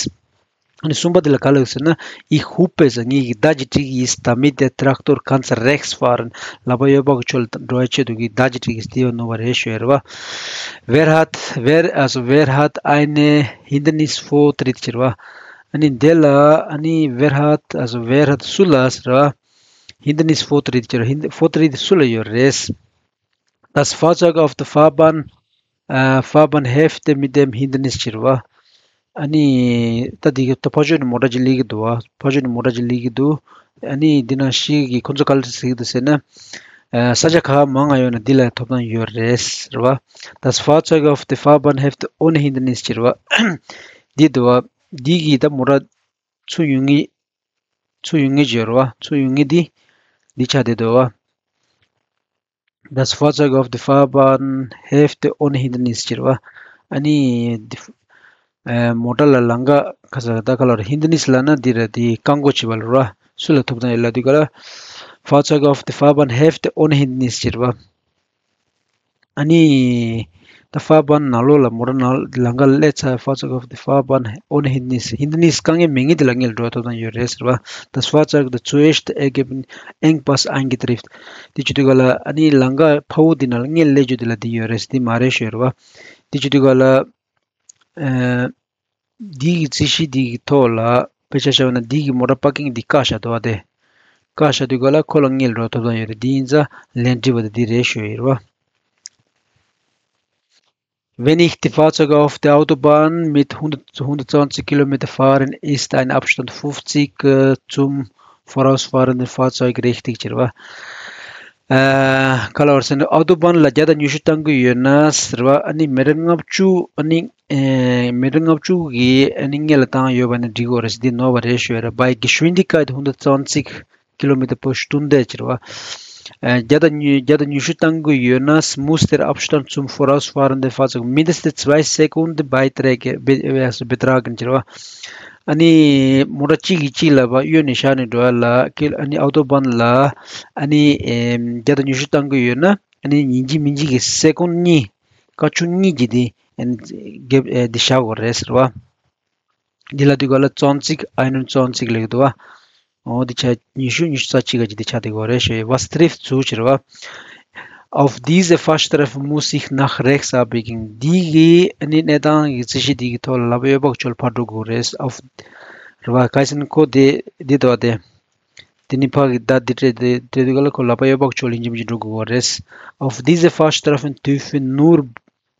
ཨ་ནི་གསུམ་པ་དེ་ལ་ག་ལབ་ཟེར་ན། Ich hupe ཟེར། ངས་ཀྱི་བརྡ་ཅིག་སྤྲད་ཀྱི་ཡིན། Damit der Traktor ganz rechts fahren ལག་པ་གཡོན་པ་གི་ཕྱོགས་ལ་འགྲོ་བའི་ཆེད་དུ་ཀྱི་བརྡ་ཅིག་སྤྲད་ཀྱི་ཡིན་ཟེར་དེ་ཡང་ནོར་བ་རེད་ཞུ་ཡ་རེད་བ། Wer hat, wer, also wer hat eine Hindernis vortritt ཟེར་བ། ཨ་ནི་འདི་ལ་ཨ་ནི་wer hat, also wer hat སུ་ལ་ཟེར་བ། Hindernis vortritt ཟེར་བ། Hind- vortritt སུ་ལ་ཡོད་རེད། Das Fahrzeug auf der Fahrbahn, äh, Fahrbahnhälfte mit dem Hindernis ཟེར་བ། ཨ་ནི་ད་འདི་གི་ད་ཕར་ཕྱོགས་ནས་མོ་ཊ་ཅིག་སླེབས་ཀྱི་འདུག་བ། ཕར་ཕྱོགས་ནས་མོ་ཊ་ཅིག་སླེབས་ཀྱི་འདུག་ཨ་ནི་འདི་ནང་བཞིན་གྱི་ཁོ་ཚོ་ག་ལ་ཟེར་གྱི་འདུག་ཟེར་ན། ཨ། ས་ཆ་ག་མང་ང་ཡོད་ན་འདི་ལ་ཐོབ་ཐང་ཡོད་རེད་ཟེར་བ། Das Fahrzeug auf der Fahrbahn hält ohne Hindernis ཟེར་བ། འདི་འདུག་བ། འདི་གི་ད་མོ་ཊ་ཚུར་ཡོང་མཁན། ཚུར་ཡོང་མཁན་ཅིག་ཡོད་རེད་བ། ཚུར་ཡོང་མཁན་འདི། འདི་ཆགས་བསྡད་འདུག་བ། Das Fahrzeug auf der Fahrbahn hält ohne Hindernis ཟེར་བ། ཨ་ནི། ཨ། མོ་ཊ་ལ་ལམ་ཁ་ག་ས་ད་ག་ལ་རེད། Hindernis ལབ་ན་འདི་རེད། འདི་རྐང་མགོ་བྱེད་པ་ལ་རེད་བ། སུ་ལ་ཐོབ་ཐང་ཡོད་ལབ་དུས་ག་ལ། Fahrzeug auf der Fahrbahn hält ohne Hindernis ཟེར་བ། ཨ་ནི། ད་Fahrbahn ནང་ལོགས་ལ་མོ་ཊ་ནང་ལམ་ཁ་སླེབས་ཚར། Fahrzeug auf der Fahrbahn ohne Hindernis Hindernis དཀའ་ངལ་མེད་མཁན་དེ་ལ་སྔོན་ལ་འགྲོ་ཐོབ་ཐང་ཡོད་རེད་ཟེར་བ། Das Fahrzeug der zuerst ergebenden Engpass eingetrifft དེ་བྱེད་དུས་ག་ལ་ཨ་ནི་ལམ་ཁ་ཕར་འོག་དེ་ནང་ལ་སྔོན་ལ་སླེབས་རྒྱུ་དེ་ལ་འདི་ཡོད་རེད་ཟེར། འདི་མ་རེད་ཞུ་ཡ་རེད་བ། འདི་བྱེད་དུས་ག་ལ། ཨ། འདི་གི་རྩིས་གཞི་འདི་གི་ཐོག་ལ་དཔེ་ཆ་བཞག་པ་ན་འདི་གི་མོ་ཊ་པར་ཀིང་འདི་བཀག་བཞག་འདུག་བ། དེ་བཀག་བཞག་དུས་ག་ལ་ཁོ་ལ་སྔོན་ལ་འགྲོ་ཐོབ་ཐང་ཡོད་རེད། འདི་ཡིན་ཙང་ལན་འགྲིག་པ་དེ་འདི་རེད་ཞུ་ཡ་རེད་བ། Wenn ich die Fahrzeuge auf der Autobahn mit hundert, hundertzwanzig Kilometer fahre, ist ein Abstand fünfzig, äh, zum vorausfahrenden Fahrzeug richtig ཟེར་བ། ཨ། ག་ལ་བར་ཟེར་ན་ཨའོ་ཏོ་བཱན་ལ་བརྒྱ་དང་ཉི་ཤུ་བཏང་གི་ཡོད་ན་ཟེར་བ། ཨ་ནི་མི་ཊར་ལྔ་བཅུ། ཨ་ནི། ཨེ། མི་ཊར་ལྔ་བཅུ་གི་ཨ་ནི་སྔོན་ལ་བཏང་ཡོད་པ་ནི་འགྲིག་གི་རེད་ཟེར། འདི་ནོར་བ་རེད་ཞུ་ཡ་རེད། Bei Geschwindigkeit hundertzwanzig Kilometer pro Stunde ཟེར་བ། ཨ། བརྒྱ་དང་ཉི། བརྒྱ་དང་ཉི་ཤུ་བཏང་གི་ཡོད་ན། muss der Abstand zum vorausfahrenden Fahrzeug mindestens zwei Sekunden Beiträge be- also betragen ཟེར་བ། ཨ་ནི་མོ་ཊ་གཅིག་གིས་གཅིག་ལ་ཕར་གཡོན་ནས་བཞག་ནས་འགྲོ་ཡ་ལ་ཀི། ཨ་ནི་ཨའོ་ཏོ་བཱན་ལ་ཨ་ནི་ཨེམ་བརྒྱ་དང་ཉི་ཤུ་བཏང་གི་ཡོད་ན། ཨ་ནི་ཡིན་གཅིག་མིན་གཅིག་གི་སེ་ཀུན་གཉིས། སྐར་ཆུང་གཉིས་ཀྱི་དེ་ཨ་ནི་གེབ་ཨེ་དེ་བཞག་དགོས་རེད་ཟེར་བ། འདི་ལ་དུས་ག་ལ་zwanzig einundzwanzig ལེགས་འདུག་བ། འོ་དེ་ཆ་ཉི་ཤུ་ཉི་ཤུ་རྩ་གཅིག་ག་ཅིག་དེ་ཆ་དེ་དགོས་རེད་ཞེས། Was trifft zu ཟེར་བ། Auf diese Fahrstreifen muss ich nach rechts abbiegen འདི་གི་ཨ་ནི་གནས་སྟངས་ཀྱི་རྩིས་གཞི་འདི་གི་ཐོག་ལ་ལག་པ་གཡོན་པ་གི་ཕྱོགས་ལ་ཕར་འགྲོ་དགོས་རེད། Auf རེད་བ། ག་ཟེར་ན་ཁོ་དེ་འདི་འདུག་བ། དེ་དེ་ནི་ཕ་གི་ད་འདི་སྤྲད་དེ་སྤྲད་དུས་ག་ལ་ཁོ་ལག་པ་གཡོན་པ་གི་ཕྱོགས་ལ་ཡིན་གཅིག་མིན་གཅིག་འགྲོ་དགོས་རེད། Auf diese Fahrstreifen dürfen nur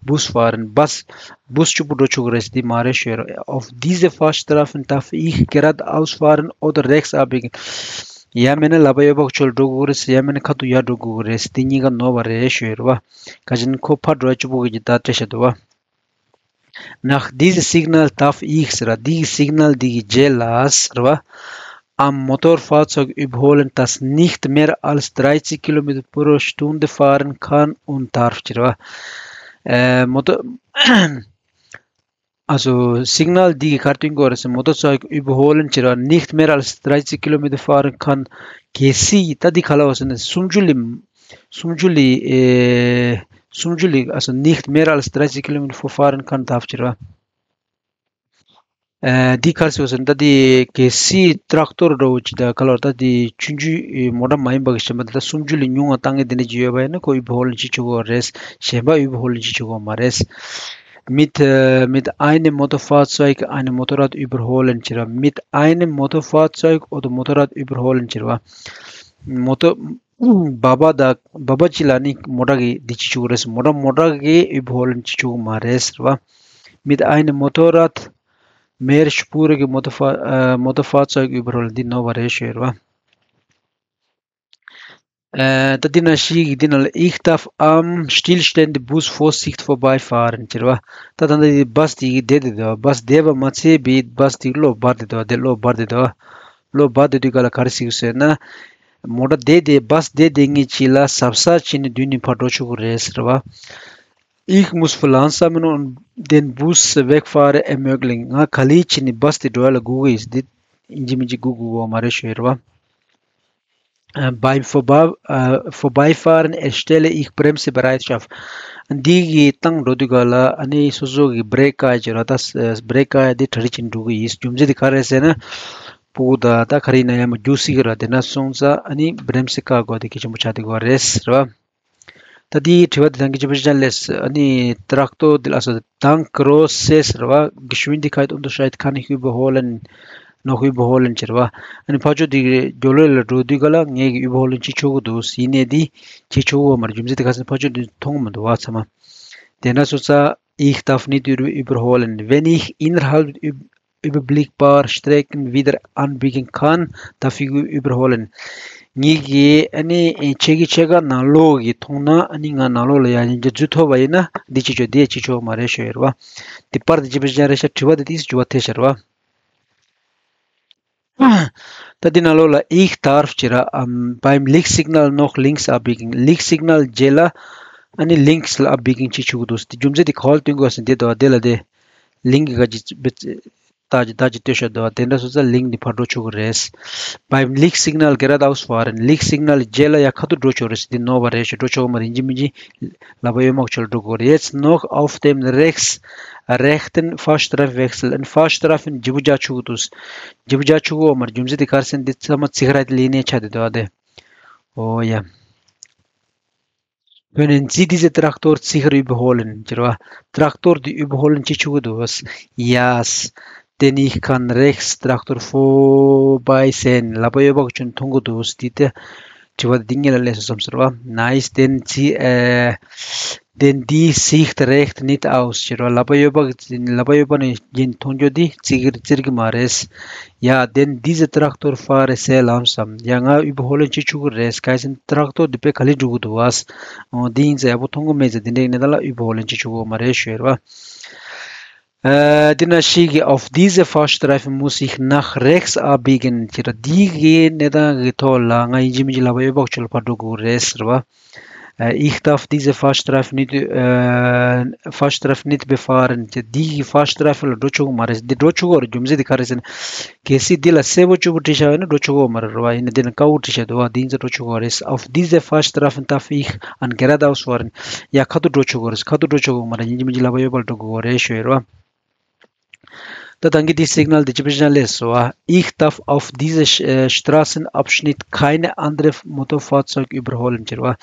Busfahren བཱས། བཱས་གཅིག་པུ་འགྲོ་ཆོག་གི་རེད་ཟེར། འདི་མ་རེད་ཞུ་ཡ་རེད། Auf diese Fahrstreifen darf ich geradeaus fahren oder rechts abbiegen ཡང་མིན་ན་ལག་པ་གཡོན་པ་གི་ཕྱོགས་ལ་འགྲོ་དགོས་རེད་ཟེར། ཡང་མིན་ན་ཁ་ཐུག་ཡར་འགྲོ་དགོས་རེད་ཟེར། འདི་གཉིས་ཀ་ནོར་བ་རེད་ཞུ་ཡ་རེད་བ། ག་ཅི་ན་ཁོ་ཕར་འགྲོ་ཡ་གཅིག་པུ་གི་ད་སྤྲད་བཞག་འདུག་བ། Nach diesem Signal darf ich ཟེར་བ། འདི་གི་སིག་ནལ་འདི་གི་རྗེས་ལ་ཟེར་བ། am Motorfahrzeug überholen, das nicht mehr als dreißig Kilometer pro Stunde fahren kann und darf, ཅེས་རེད་བ། ཨེ། Motor also Signal འདི་གིས་ག་རེ་སྟོན་གྱི་ཡོད་རེད་ཟེར། Motorfahrzeug überholen ཅེས་རེད་བ། Nicht mehr als dreißig Kilometer fahren kann. གལ་སྲིད་ད་འདི་ག་ལབ་པ་ཟེར་ན་སུམ་ཅུ་ལས་སུམ་ཅུ་ལས་ཨེ། སུམ་ཅུ་ལས། also nicht mehr als dreißig Kilometer fahren kann, darf ཅེས་རེད་བ། ཨེ། འདི་ག་རེ་ཟེར་བ་ཟེར་ན། ད་འདི་གལ་སྲིད་Traktor འདྲ་བོ་ཅིག་དང་ག་ལབ། ད་འདི་ཆུང་ཆུང་མོ་ཊ་མ་ཡིན་པ་གི་གཞན་པ་དེ་ད་སུམ་ཅུ་ལས་ཉུང་བ་བཏང་མཁན་དེ་འདྲ་ཅིག་ཡོད་པ་ཡིན་ན་ཁོ་überholen བྱེད་ཆོག་གི་རེད། གཞན་པ་überholen བྱེད་ཆོག་གི་མ་རེད། Mit, äh, mit einem Motorfahrzeug ein Motorrad überholen ཅེས་རེད་བ། Mit einem Motorfahrzeug oder Motorrad überholen ཅེས་རེད་བ། Motor བ་བ་དང་བ་བ་གཅིག་ལ་ནི་མོ་ཊ་གིས་འདི་བྱེད་ཆོག་གི་རེད། མོ་ཊ་མོ་ཊ་གིས་überholen བྱེད་ཆོག་གི་མ་རེད་ཟེར་བ། Mit einem Motorrad mehrspurige Motorfahr- äh, Motorfahrzeug überholen འདི་ནོར་བ་རེད་ཞུ་ཡ་རེད་བ། ཨེ། ད་འདི་ན་ཞིག་འདི་ན་ལ། Ich darf am stillstehenden Bus vorsichtig vorbeifahren ཅེས་རེད་བ། ད་ད་ལྟ་འདི་བ་སི་འདི་བསྡད་དེ་འདུག་བ། བ་སི་བསྡད་པ་མ་ཚད་པའི་བ་སི་འདི་གློག་འབར་དེ་འདུག་བ། དེ་གློག་འབར་དེ་འདུག་བ། གློག་འབར་དེ་དུས་ག་ལ་ག་རེ་ཟེར་གྱི་ཟེར་ན། མོ་ཊ་བསྡད་དེ་བ་སི་བསྡད་དེ་ངེས་ཅིག་ལ་གཟབ་གཟབ་བྱས་ནས་མདུན་ནས་ཕར་འགྲོ་ཆོག་གི་རེད་ཟེར་བ། Ich muss verlangsamen und den Bus wegfahren ermöglichen. ང་ག་ལེར་བྱས་ནས་བ་སི་དེ་འགྲོ་ཡ་ལ་སྒུག་གི་ཡིན། འདི་ཡིན་གཅིག་མིན་གཅིག་སྒུག་དགོས་མ་རེད་ཞུ་ཡ་རེད་བ། Äh, beim Vorbei- äh, Vorbeifahren erstelle ich Bremsbereitschaft. འདི་གི་བཏང་འགྲོ་དུས་ག་ལ་ཨ་ནི་སོ་སོ་གི་བྷི་རེག་བཀག་ཡ་ཅིག་ར། ད་བྷི་རེག་བཀག་ཡ་འདི་གྲ་སྒྲིག་བྱས་འགྲོ་གི་ཡིན། རྒྱུ་མཚན་དེ་ག་རེ་རེད་ཟེར་ན། སྤུ་གུ་ད་ད་ག་རེ་ཡིན་ན་ཡང་མ་རྒྱུག་སྲིད་ཀྱི་ར། དེ་ན་སོང་ཙང་ཨ་ནི་བྷི་རེམ་སེ་བཀག་དགོས་དེ་གལ་ཆེན་པོ་ཆགས་བསྡད་ཀྱི་ཡོད་རེད་ཟེར་བ། ད་དེའི་དྲི་བ་དེ་ད་གིན་ཅི་པ་ཅང་ལས་ཨ་ནི་Traktor འདི་ལ་སོ། Dank großes ཟེར་བ། Geschwindigkeitsunterschied kann ich überholen, noch überholen ཟེར་བ། ཨ་ནི་ཕར་ཕྱོགས་དེ་གི་མགྱོགས་ལོས་ལ་འགྲོ་དུས་ག་ལ་ངས་ཀྱི་überholen བྱེད་ཆོག་གི་འདུག་ཡིན་ནའི་དེ་བྱེད་ཆོག་གི་ཡོད་མ་རེད། རྒྱུ་མཚན་དེ་ག་ཟེར་ན་ཕར་ཕྱོགས་དེ་མཐོང་གི་མི་འདུག་བ་ཚང་མ། དེ་ན་སོང་ཙང་Ich darf nicht über- überholen, wenn ich innerhalb überblickbar Strecken wieder anbiegen kann, darf ich überholen. ངེད་ཀྱིས་ཨ་ནི་ཕྱེད་ཀའི་ཕྱེད་ཀ་ནང་ལོགས་ཀྱི་མཐོང་ན་ཨ་ནི་ང་ནང་ལོགས་ལ་ཡར་ཡིན་གྱི་འཛུལ་ཐུབ་པ་ཡིན་ན་འདི་བྱེད་ཆོག་འདི་བྱེད་ཆོག་མ་རེད་ཞུ་ཡ་རེད་བ། འདི་པར་འདི་ཅི་པ་ཅང་རེད་ཤག་དྲི་བ་འདི་ཏིས་འགྱུར་བ་ཐེབས་ཤག་རེད་བ། ད་འདི་ནང་ལོགས་ལ་Ich darf ཅེས་ར། am- beim Lichtsignal noch links abbiegen. Lichtsignal རྗེས་ལ་ཨ་ནི་links ལ་abbiegen བྱེད་ཆོག་གི་འདུག་འདི་རྒྱུ་མཚན་འདི་ག་བ་ལ་སྟོན་དགོས་ཟེར་འདི་འདུག་བ། འདི་ལ་དེ་link གི་ག་ཅི་བེ་ད་ཅི་ད་ཅི་ལྟོས་ཤག་འདུག་བ། དེ་འདྲ་སོང་ཙང་link འདི་ཕར་འགྲོ་ཆོག་གི་རེད། Beim Lichtsignal geradeaus fahren. Lichtsignal རྗེས་ལ་ཡ་ཁ་ཐུག་འགྲོ་ཆོག་རེད་ཟེར་འདི་ནོར་བ་རེད་ཞུ། འགྲོ་ཆོག་གི་མ་རེད། ཡིན་གཅིག་མིན་གཅིག་ལག་པ་གཡོན་མ་གི་ཕྱོགས་ལ་འགྲོ་དགོས་རེད། Jetzt noch auf dem rechts- rechten Fahrstreifen wechseln. Fahrstreifen བརྗེ་པོ་རྒྱག་ཆོག་གི་འདུག་བརྗེ་པོ་རྒྱག་ཆོག་གི་ཡོད་མ་རེད། རྒྱུ་མཚན་དེ་ག་རེ་ཟེར་ན་འདི་ཚང་མ་ཚིག་ར་དེ་ལས་ནས་ཆགས་བསྡད་འདུག་ཨ་དེ། འོ་ཡ། Können Sie diese Traktor sicher überholen ཟེར་བ། Traktor འདི་überholen བྱེད་ཆོག་གི་འདུག་བ། Yes, denn ich kann rechts Traktor vorbeisehen. ལག་པ་གཡོན་པ་གི་ཕྱོགས་མཐོང་གི་འདུག་བ། འདི་དེ་དྲི་བ་འདི་ངེད་ལ་སླེབས་སོང་བསམ་ཟེར་བ། Nein, denn sie, äh, denn die sieht recht nicht aus ཟེར་བ། ལག་པ་གཡོན་པ་གི་ལག་པ་གཡོན་པ་ནས་རྒྱན་མཐོང་རྒྱུ་འདི་བརྩི་གི་བརྩི་གི་མ་རེད། Ja, denn dieser Traktor fahre sehr langsam. ཡ་ང་überholen བྱེད་ཆོག་གི་རེད། གལ་སྲིད་Traktor འདི་དཔེ་ག་ལེར་འགྲོ་གི་འདུག་བ། འོ་འདི་ཡིན་ཙང་ཡག་པོ་མཐོང་གི་མེད་ཙང་འདི་འདྲའི་གནས་སྟངས་ལ་überholen བྱེད་ཆོག་གི་མ་རེད་ཞུ་ཡ་རེད་བ། ཨ། འདི་ན་ཞིག་གི auf diese Fahrstreifen muss ich nach rechts abbiegen ཟེར་བ། འདི་གི་གནས་སྟངས་ཀྱི་ཐོག་ལ་ང་ཡིན་གཅིག་མིན་གཅིག་ལག་པ་གཡོན་པ་ཕྱོགས་ལ་ཕར་འགྲོ་དགོས་རེད་ཟེར་བ། Äh, ich darf diese Fahrstreifen nicht, äh, Fahrstreifen nicht befahren. འདི་གི་Fahrstreifen ལ་འགྲོ་ཆོག་གི་མ་རེད། འདི་འགྲོ་ཆོག་གི་རེད། རྒྱུ་མཚན་འདི་ག་རེ་ཟེར་ན། གལ་སྲིད་འདི་ལ་སེར་པོ་བཅུ་པོ་བྲིས་བཞག་ཡོད་ན་འགྲོ་ཆོག་གི་མ་རེད་བ། ཡིན་ན་འདི་ན་དཀར་པོ་བྲིས་བཞག་འདུག་བ། འདི་ཡིན་ཙང་འགྲོ་ཆོག་གི་རེད། Auf diese Fahrstreifen darf ich an geradeaus fahren. ཡ་ཁ་ཐུག་འགྲོ་ཆོག་གི་རེད། ཁ་ཐུག་འགྲོ་ཆོག་གི་མ་རེད། ཡིན་གཅིག་མིན་གཅིག་ལག་པ་གཡོན་པ་ལ་འགྲོ་དགོས་རེད་ཞུ་ཡ་རེད་བ། ད་ད་གིན་འདི་Signal འདི་ཅི་པ་ཅང་ལས་སོ། Ich darf auf diese Sch- äh, Straßenabschnitt keine andere Motorfahrzeug überholen ཟེར་བ།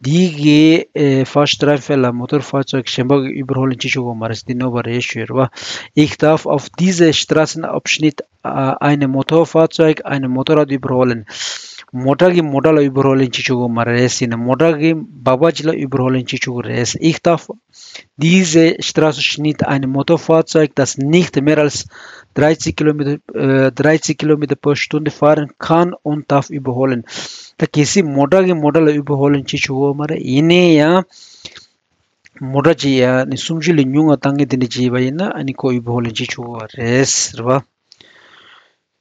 འདི་གི་ཨེ་Fahrstreifen ལ་Motorfahrzeug གཞན་པ་གི་überholen བྱེད་ཆོག་གི་མ་རེད། འདི་ནོར་བ་རེད་ཞུ་ཡ་རེད་བ། Ich darf auf diese Straßenabschnitt äh, eine Motorfahrzeug, eine Motorrad überholen. མོ་ཊ་གི་མོ་ཊ་ལ་überholen བྱེད་ཆོག་གི་མ་རེད་ཟེར་ན། མོ་ཊ་གི་སྦག་སྦག་ཅིག་ལ་überholen བྱེད་ཆོག་གི་རེད། Ich darf diese Straßenabschnitt ein Motorfahrzeug, das nicht mehr als dreißig Kilometer, äh, dreißig Kilometer pro Stunde fahren kann und darf überholen. ད་གལ་སྲིད་མོ་ཊ་གི་མོ་ཊ་ལ་überholen བྱེད་ཆོག་གི་མ་རེད། ཡིན་ནའི་ཡང་མོ་ཊ་ཅིག་ཡ་ནི་སུམ་ཅུ་ལས་ཉུང་བ་བཏང་མཁན་དེ་འདྲ་ཅིག་ཡིན་པ་ཡིན་ན་ཨ་ནི་ཁོ་überholen བྱེད་ཆོག་གི་རེད་ཟེར་བ།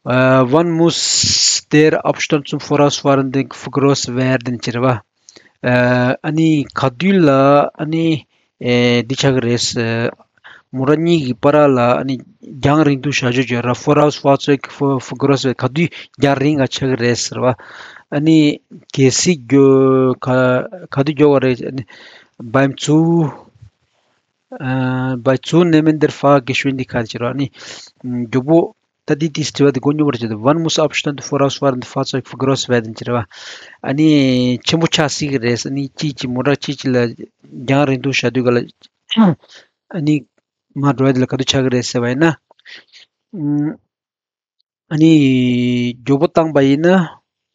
Äh, wann muss der Abstand zum Vorausfahrenden vergrößert werden ཟེར་བ། ཨ་ནི་ག་དུས་ལ་ཨ་ནི་ཨེ་འདི་ཆགས་ཀྱི་རེད། མོ་ཊ་གཉིས་ཀྱི་བར་ལ་ཨ་ནི་རྒྱང་རིང་དུ་བཞག་རྒྱུ་བརྗོད་ར། Vorausfahrzeug vergrößert ག་དུས་རྒྱང་རིང་ང་ཆགས་ཀྱི་རེད་ཟེར་བ། ཨ་ནི་གལ་སྲིད་མགྱོ་ག་ག་དུས་མགྱོགས་པ་རེད། ཨ་ནི་beim Zu- beim Zunehmen der Fahrgeschwindigkeit ཟེར་བ། ཨ་ནི་མགྱོགས་པོ། ད་འདི་དེའི་དྲི་བ་དེ་མགོ་རྙོག་པར་བྱེད་དུ། Wann muss Abstand vorausfahrende Fahrzeug vergrößert werden ཟེར་བ། ཨ་ནི་ཆེན་པོ་ཆགས་སྲིད་ཀྱི་རེད། ཨ་ནི་གཅིག་གཅིག་མོ་ཊ་གཅིག་གཅིག་ལ་རྒྱང་རིང་དུ་བཞག་དུས་ག་ལ། ཨ་ནི་མར་འགྲོ་ཡ་དེ་ལ་ག་དུས་ཆགས་ཀྱི་རེད་ཟེར་བ་ཡིན་ན། ཨ་ནི་མགྱོགས་པོ་བཏང་པ་ཡིན་ན་ཨ་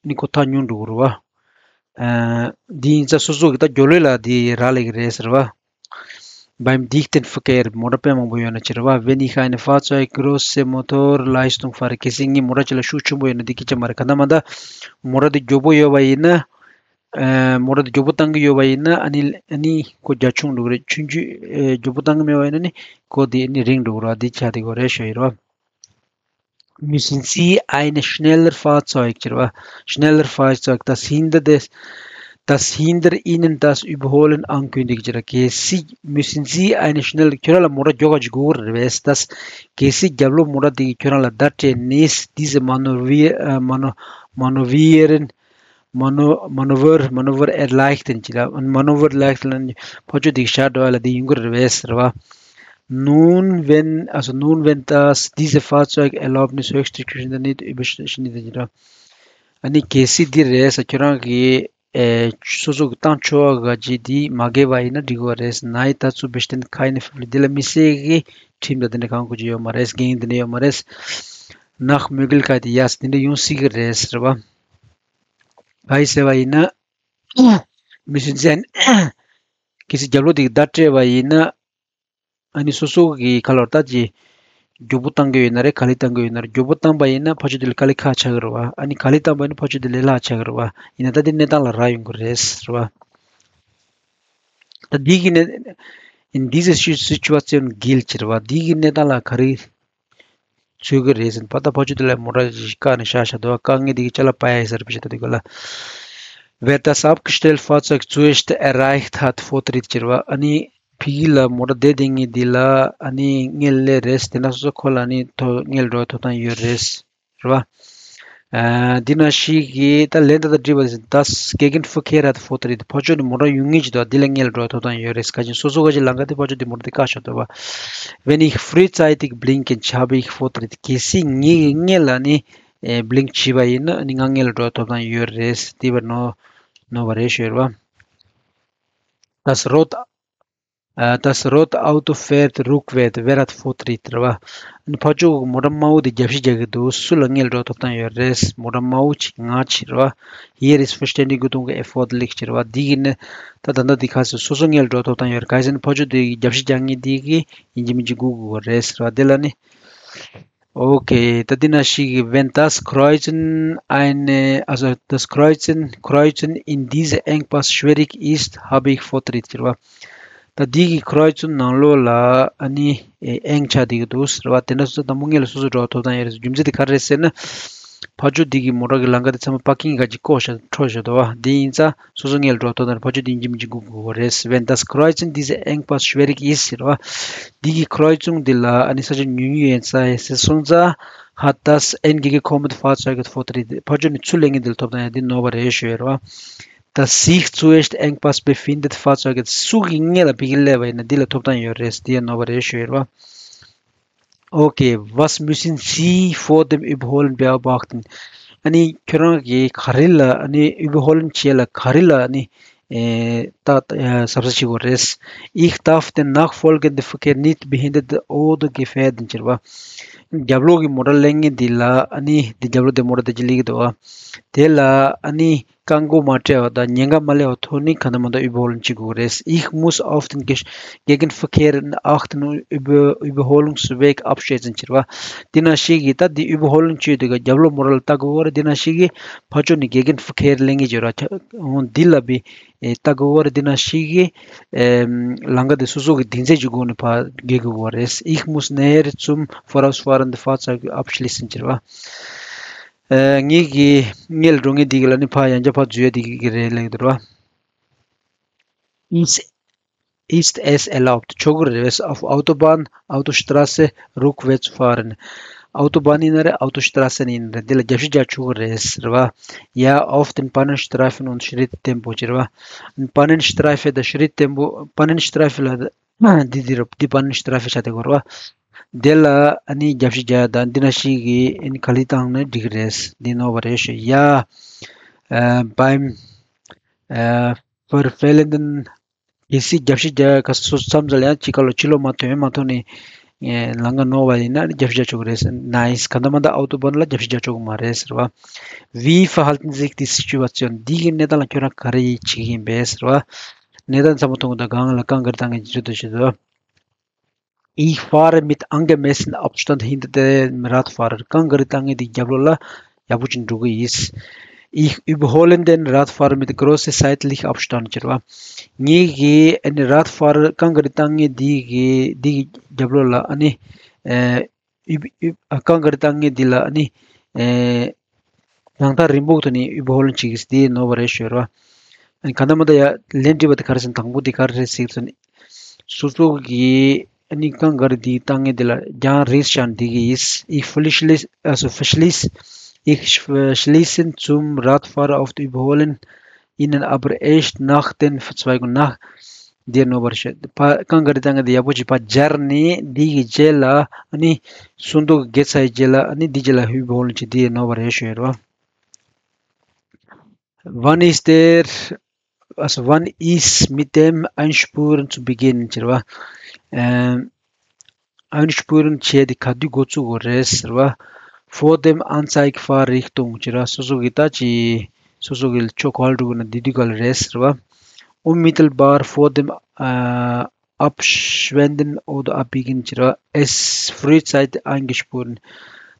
ནི་ཁོ་ཐག་ཉུང་འགྲོ་གི་རེད་བ། འདི་ཡིན་ཙང་སོ་སོ་གི་ད་མགྱོགས་ལོས་ལ་འདི་རག་ལས་ཀྱི་རེད་ཟེར་བ། Beim dichten Verkehr མོ་ཊ་དཔེ་མང་པོ་ཡོད་ན་ཅི་རེད་བ། Wenn ich eine Fahrzeug große Motorleistung fahre གལ་སྲིད་ངས་མོ་ཊ་ཅིག་ལ་ཤུགས་ཆེན་པོ་ཡོད་ན་འདི་སྐད་ཆ་མ་རེད། ག་ད་མ་ད་མོ་ཊ་འདི་མགྱོགས་པོ་ཡོད་པ་ཡིན་ན། མོ་ཊ་འདི་མགྱོགས་པོ་བཏང་གི་ཡོད་པ་ཡིན་ན་ཨ་ནི་ཨ་ནི་ཁོ་རྒྱ་ཆུང་འགྲོ་གི་རེད། ཆུང་ཆུང་མགྱོགས་པོ་བཏང་གི་མེད་པ་ཡིན་ན་ནི་ཁོ་འདི་ཨ་ནི་རིང་འགྲོ་གི་རེད་བ། འདི་ཆ་འདི་གོ་རེད་ཞུ་ཡི་རེད་བ། Müssen Sie ein schneller Fahrzeug ཟེར་བ། Schneller Fahrzeug das hinter des das hinter Ihnen das Überholen ankündigt ཟེར་བ། གལ་སྲིད་müssen Sie ein schnell ཁྱོད་རང་ལ་མོ་ཊ་མགྱོགས་པ་ཅིག་དགོས་ཀྱི་རེད་བས། Das གལ་སྲིད་རྒྱབ་ལོགས་མོ་ཊ་དེ་གིས་ཁྱོད་རང་ལ་བརྡ་སྤྲད་ནས། Diese Manöver- äh, Mano- Manövrieren Mano- Manöver Manöver erleichtern ཟེར་བ། Manöver erleichtern ཕར་ཕྱོགས་དེ་གིས་བཞག་འགྲོ་ཡ་ལ་དེ་ཡོང་གི་རེད་བས་ཟེར་བ། Nun, wenn, also nun, wenn das, diese Fahrzeugerlaubnis höchste Geschwindigkeit nicht überschritten wird. ཨ་ནི་གལ་སྲིད་འདི་རེད་ཟེར་ཁྱོད་རང་གིས་ཨེ་སོ་སོ་གི་བཏང་ཆོག་པ་ག་ཅིག་འདི་མ་འགལ་བ་ཡིན་ན་འགྲིག་གི་རེད། Nein, dazu bestehen keine Verpflichtungen འདི་ལ་མི་སེར་གི་ཁྲིམས་དང་དེ་འདྲ་གང་དགོས་ཀྱི་ཡོད་མ་རེད། འགན་དེ་འདྲ་ཡོད་མ་རེད། Nach Möglichkeit, yes འདི་འདྲ་ཡོང་སྲིད་གི་རེད་ཟེར་བ། ག་ཡི་ཟེར་བ་ཡིན་ན། Müssen Sie ein གལ་སྲིད་རྒྱབ་ལོགས་དེ་གིས་བརྡ་སྤྲད་པ་ཡིན་ན། ཨ་ནི་སོ་སོ་གི་ཁ་ལོར་ལྟ་ཅི། མགྱོགས་པོ་བཏང་གི་ཡོད་ན་རེད། ག་ལེ་བཏང་གི་ཡོད་ན་རེད། མགྱོགས་པོ་བཏང་པ་ཡིན་ན་ཕར་ཕྱོགས་དེ་ལ་དཀའ་ལས་ཁག་ཆགས་ཀྱི་རེད་བ། ཨ་ནི་ག་ལེ་བཏང་པ་ཡིན་ན་ཕར་ཕྱོགས་དེ་ལས་སླ་ཆགས་ཀྱི་རེད་བ། ཡིན་ན་ད་དེ་གནས་སྟངས་ལ་རག་ཡོང་གི་རེད་ཟེར་བ། ད་འདི་གི་གནས- in dieser Situation gilt ཟེར་བ། འདི་གི་གནས་སྟངས་ལ་ག་རེ་ཚུད་ཀྱི་རེད་ཟེར་ན། ད་ཕར་ཕྱོགས་དེ་ལ་མོ་ཊ་ཞིག་བཀག་ནས་བཞག་བཞག་འདུག་བ། བཀག་མཁན་དེ་གིས་ཅ་ལག་སྤར་ཡ་ཡིན་ཟེར་བ་ཞིག་ད་དེ་ག་ལ། Wer das abgestellte Fahrzeug zuerst erreicht hat, Vortritt ཟེར་བ། ཨ་ནི་ཕ་གི་ལ་མོ་ཊ་བསྡད་བསྡད་མཁན་འདི་ལ་ཨ་ནི་སྔོན་སླེབས་རེད། དེ་ན་སོ་སོ་ཁོ་ལ་ཨ་ནི་ཐོ- སྔོན་འགྲོ་ཐོབ་ཐང་ཡོད་རེད། རེད་བ། ཨ་འདི་ན་ཞིག་གིས་ད་ལན་ད་ལྟ་བྲིས་པ་དེ་das Gegenverkehr hat Vortritt ཕར་ཕྱོགས་ནས་མོ་ཊ་ཡོང་མཁན་ཅིག་འདུག་འདི་ལ་སྔོན་འགྲོ་ཐོབ་ཐང་ཡོད་རེད། ག་ཅིག་སོ་སོ་ག་ཅིག་ལམ་ཁ་དེ་ཕར་ཕྱོགས་དེ་མོ་ཊ་དེ་བཀག་བཞག་འདུག་བ། Wenn ich frühzeitig blinke, habe ich Vortritt གལ་སྲིད་ངས་སྔོན་ལ་ནི་ཨེ་blink བྱས་པ་ཡིན་ན་ནི་ང་སྔོན་ལ་འགྲོ་ཐོབ་ཐང་ཡོད་རེད། འདི་བར་ནོར- ནོར་བ་རེད་ཞུ་ཡོད་རེད་བ། Das rote- äh, das rote Auto fährt rückwärts, wer hat Vortritt རེད་བ། ཨ་ནི་ཕར་ཕྱོགས་ཀྱི་མོ་ཊ་དམར་པོ་དེ་རྒྱབ་བཤིག་རྒྱག་གི་འདུག་སུ་ལ་སྔོན་ལ་འགྲོ་ཐོབ་ཐང་ཡོད་རེད། མོ་ཊ་དམར་པོ་གཅིག་ང་གཅིག་རེད་བ། Hier ist verständliche Geduld erforderlich ཟེར་བ། འདི་གི་ནི་ད་ད་ལྟ་འདི་ག་ཟེར། སོ་སོ་སྔོན་ལ་འགྲོ་ཐོབ་ཐང་ཡོད་རེད། ག་ཟེར་ན་ཕར་ཕྱོགས་དེ་རྒྱབ་བཤིག་རྒྱག་མཁན་འདི་གིས་ཡིན་གཅིག་མིན་གཅིག་སྒུག་དགོས་རེད་ཟེར་བ། དེ་ལ་ནི Okay, ད་འདི་ན་ཞིག Wenn das Kreuzen eine, also das Kreuzen, Kreuzen in diesem Engpass schwierig ist, habe ich Vortritt ཟེར་བ། ད་འདི་གི་Kreuzung ནང་ལོགས་ལ་ཨ་ནི་ཨེ་ཨེང་ཆགས་བསྡད་ཀྱི་འདུག་ཟེར་བ། དེ་འདྲ་སོང་ཙང་དང་པོ་སྔོན་ལ་སོ་སོ་འགྲོ་ཐོབ་ཐང་ཡོད་རེད་ཟེར། རྒྱུ་མཚན་དེ་ག་རེ་རེད་ཟེར་ན། ཕར་ཕྱོགས་འདི་གི་མོ་ཊ་གི་ལམ་ཁ་དེ་ཚང་མ་པར་ཀིང་ག་ཅིག་བཀོག་བཞག་འཕྲོ་བཞག་འདུག་བ། འདི་ཡིན་ཙང་སོ་སོ་སྔོན་ལ་འགྲོ་ཐོབ་ཐང་ཕར་ཕྱོགས་འདི་ཡིན་གཅིག་མིན་གཅིག་སྒུག་དགོས་རེད། Wenn das Kreuzen in diesem Engpass schwierig ist ཟེར་བ། འདི་གི་Kreuzung འདི་ལ་ཨ་ནི་ས་ཆ་ཉུང་ཉུང་ཡིན་ཙང་ཟེར་སོང་ཙང་hat das entgegenkommende Fahrzeug Vortritt ཕར་ཕྱོགས་ནས་ཚུར་སླེབས་མཁན་འདི་ལ་ཐོབ་ཐང་ཡོད། འདི་ནོར་བ་རེད་ཞུ་ཡོད་རེད་བ། Das sich zuerst Engpass befindende Fahrzeug སུ་གི་སྔོན་ལ་ཕ་གི་སླེབས་པ་ཡིན་ན་འདི་ལ་ཐོབ་ཐང་ཡོད་རེད། འདི་ཡང་ནོར་བ་རེད་ཞུ་ཡོད་རེད་བ། Okay, was müssen Sie vor dem Überholen beachten? ཨ་ནི་ཁྱོད་རང་གིས་ག་རེ་ལ་ཨ་ནི་Überholen བྱེད་ལ་ག་རེ་ལ་ཨ་ནི་ཨེ་ད་ཨེ་གཟབ་གཟབ་བྱེད་དགོས་རེད། Ich darf den nachfolgenden Verkehr nicht behindern oder gefährden ཟེར་བ། རྒྱབ་ལོགས་ཀྱི་མོ་ཊ་སླེབས་མཁན་འདི་ལ་ཨ་ནི་འདི་རྒྱབ་ལོགས་དེ་མོ་ཊ་དེ་ཅིག་སླེབས་ཀྱི་འདུག་བ། དེ་ལ་ཨ་ནི་ བཀག་འགོག་མ་སྤྲད་པ་དང་ཉེན་ཁ་མ་སླེབས་པའི་ཐོག་ནས་གང་ལྟར་མ་ལྟར་Überholung བྱེད་དགོས་རེད། Ich muss auf den Gesch- Gegenverkehr achten und Über- Überholungsweg abschätzen བྱེད་པ། འདི་ན་ཞིག་གིས་ད་འདི་Überholung བྱེད་དུས་ཀ་རྒྱབ་ལོགས་མོ་ར་ལ་ལྟ་དགོས་པ་རེད། འདི་ན་ཞིག་གིས་ཕར་ཕྱོགས་ནས་Gegenverkehr ལེན་གྱི་ཡོད་ར། འོང་འདི་ལ་བི་ཨེ་ལྟ་དགོས་པ་རེད། འདི་ན་ཞིག་གིས་ཨེམ། ལམ་ཁ་དེ་སོ་སོ་གི་གདིང་ཚད་ཀྱི་སྒོ་ནས་ཕར་བརྒལ་དགོས་པ་རེད། Ich muss näher zum vorausfahrenden Fahrzeug abschließen བྱེད་པ། ཨེ། ངེད་ཀྱིས་སྔོན་ལ་འགྲོ་མཁན་འདི་ག་ལ་ནི་ཕར་ཡང་བསྐྱར་ཕར་འཛུལ་ཡ་འདི་ག་རེད་ལབ་ཀྱི་འདུག་ར། Ist, ist es erlaubt ཆོག་གི་རེད། Auf Autobahn, Autostraße rückwärts fahren. Autobahn ཡིན་ན་རེད། Autostraße ཡིན་ན་རེད། འདི་ལ་རྒྱབ་བཤིག་རྒྱག་ཆོག་གི་རེད་ཟེར་བ། Ja, auf den Pannenstreifen und Schritttempo བྱེད་པ། Pannenstreife དང་Schritttempo, Pannenstreife ལ་འདི་འདི་རུ་འདི་Pannenstreife བྱ་དེ་གོ་ར་བ། དེ་ལ་ཨ་ནི་རྒྱབ་བཤིག་རྒྱག་དང་འདི་ན་ཞིག་གིས་ཨ་ནི་ག་ལེར་བཏང་ན་འགྲིག་གི་རེད། འདི་ནོར་བ་རེད་ཤོད་ཡ། Beim verfehlenden གལ་སྲིད་རྒྱབ་བཤིག་རྒྱག་ག་སོ་མཚམས་ཚ་ལ་ཡང་ཅི་ག་ལོ་ཕྱི་ལོགས་མ་ཐོན་མ་ཐོན་ནས་ལམ་ཁ་ནོར་བ་ཡིན་ན་རྒྱབ་བཤིག་རྒྱག་ཆོག་གི་རེད། Nein གང་ལྟར་མ་ལྟར་Autobahn ལ་རྒྱབ་བཤིག་རྒྱག་ཆོག་གི་མ་རེད་ཟེར་བ། Wie verhalten sich die Situation འདི་གི་གནས་སྟངས་ལ་ཁྱོད་རང་ག་རེ་བྱེད་ཀྱི་ཡིན་པས་ཟེར་བ། གནས་སྟངས་ཚང་མ་མཐོང་གི་འདུག་གང་ལ་རྐང་ག་རེ་བཏང་གི་ཡིན་ཅི་འདུག་ཟེར་དུས། Ich fahre mit angemessenem Abstand hinter dem Radfahrer རྐང་ག་རེ་བཏང་མཁན་དེ་རྒྱབ་ལོགས་ལ་ཡག་པོ་ཅིག་འགྲོ་གི་ཡིན། Ich überhole den Radfahrer mit großem zeitlichem Abstand ཟེར་བ། ངེད་ཀྱིས་ཨ་ནི་Radfahrer རྐང་ག་རེ་བཏང་མཁན་དེ་གི་དེ་གི་རྒྱབ་ལོགས་ལ་ཨ་ནི་ཨེ། Üb- üb- རྐང་ག་རེ་བཏང་མཁན་འདི་ལ་ཨ་ནི་ཨེ། ཡང་ཐག་རིང་པོ་ཐོག་ནས་Überholung བྱེད་ཀྱི་དེ་ནོར་བ་རེད་ཤོད་ར། ཨ་ནི་གང་ལྟར་མ་ལྟར་ཡ་ལན་འདྲི་བ་དེ་ག་རེ་ཟེར་ན་དང་པོ་དེ་ག་རེ་རེད་ཟེར་ན། སོ་སོ་གིས་ཨ་ནི་རྐང་ག་རེ་འདི་བཏང་མཁན་དེ་ལ་རྒྱང་རིང་ཤང་འདི་གི་ཡིས། Ich verschließ- also verschließ- ich verschließe zum Radfahrer auf die Überholen ihnen aber erst nach den Verzweigung nach འདིར་ནོར་བར་བཤད། ཕ་རྐང་ག་རེ་བཏང་གི་འདི་ཡག་པོ་ཅིག་ཕར་སྦྱར་ནས་འདི་གི་རྗེས་ལ་ཨ་ནི་སུམ་མདོ་གི་བརྒལ་ཚར་ཡི་རྗེས་ལ་ཨ་ནི་འདི་རྗེས་ལ་Überholung བྱེད་འདི་ནོར་བར་ཡོད་ཤོད་རོ། Wann ist der, also wann ist mit dem Einspuren zu beginnen ཟེར་བ། ཨེམ། Einspuren བྱས་ཏེ་ག་དུས་འགོ་བཙུགས་དགོས་རེད་ཟེར་བ། Vor dem Anzeigefahrrichtung ཟེར་བ། སོ་སོ་གི་ད་ཅི་སོ་སོ་གི་ཕྱོགས་ག་ལ་འགྲོ་དགོས་ན་དེ་དུས་ག་ལ་རེད་ཟེར་བ། Unmittelbar vor dem äh, Abschwenden oder Abbiegen ཟེར་བ། Es frühzeitig eingespuren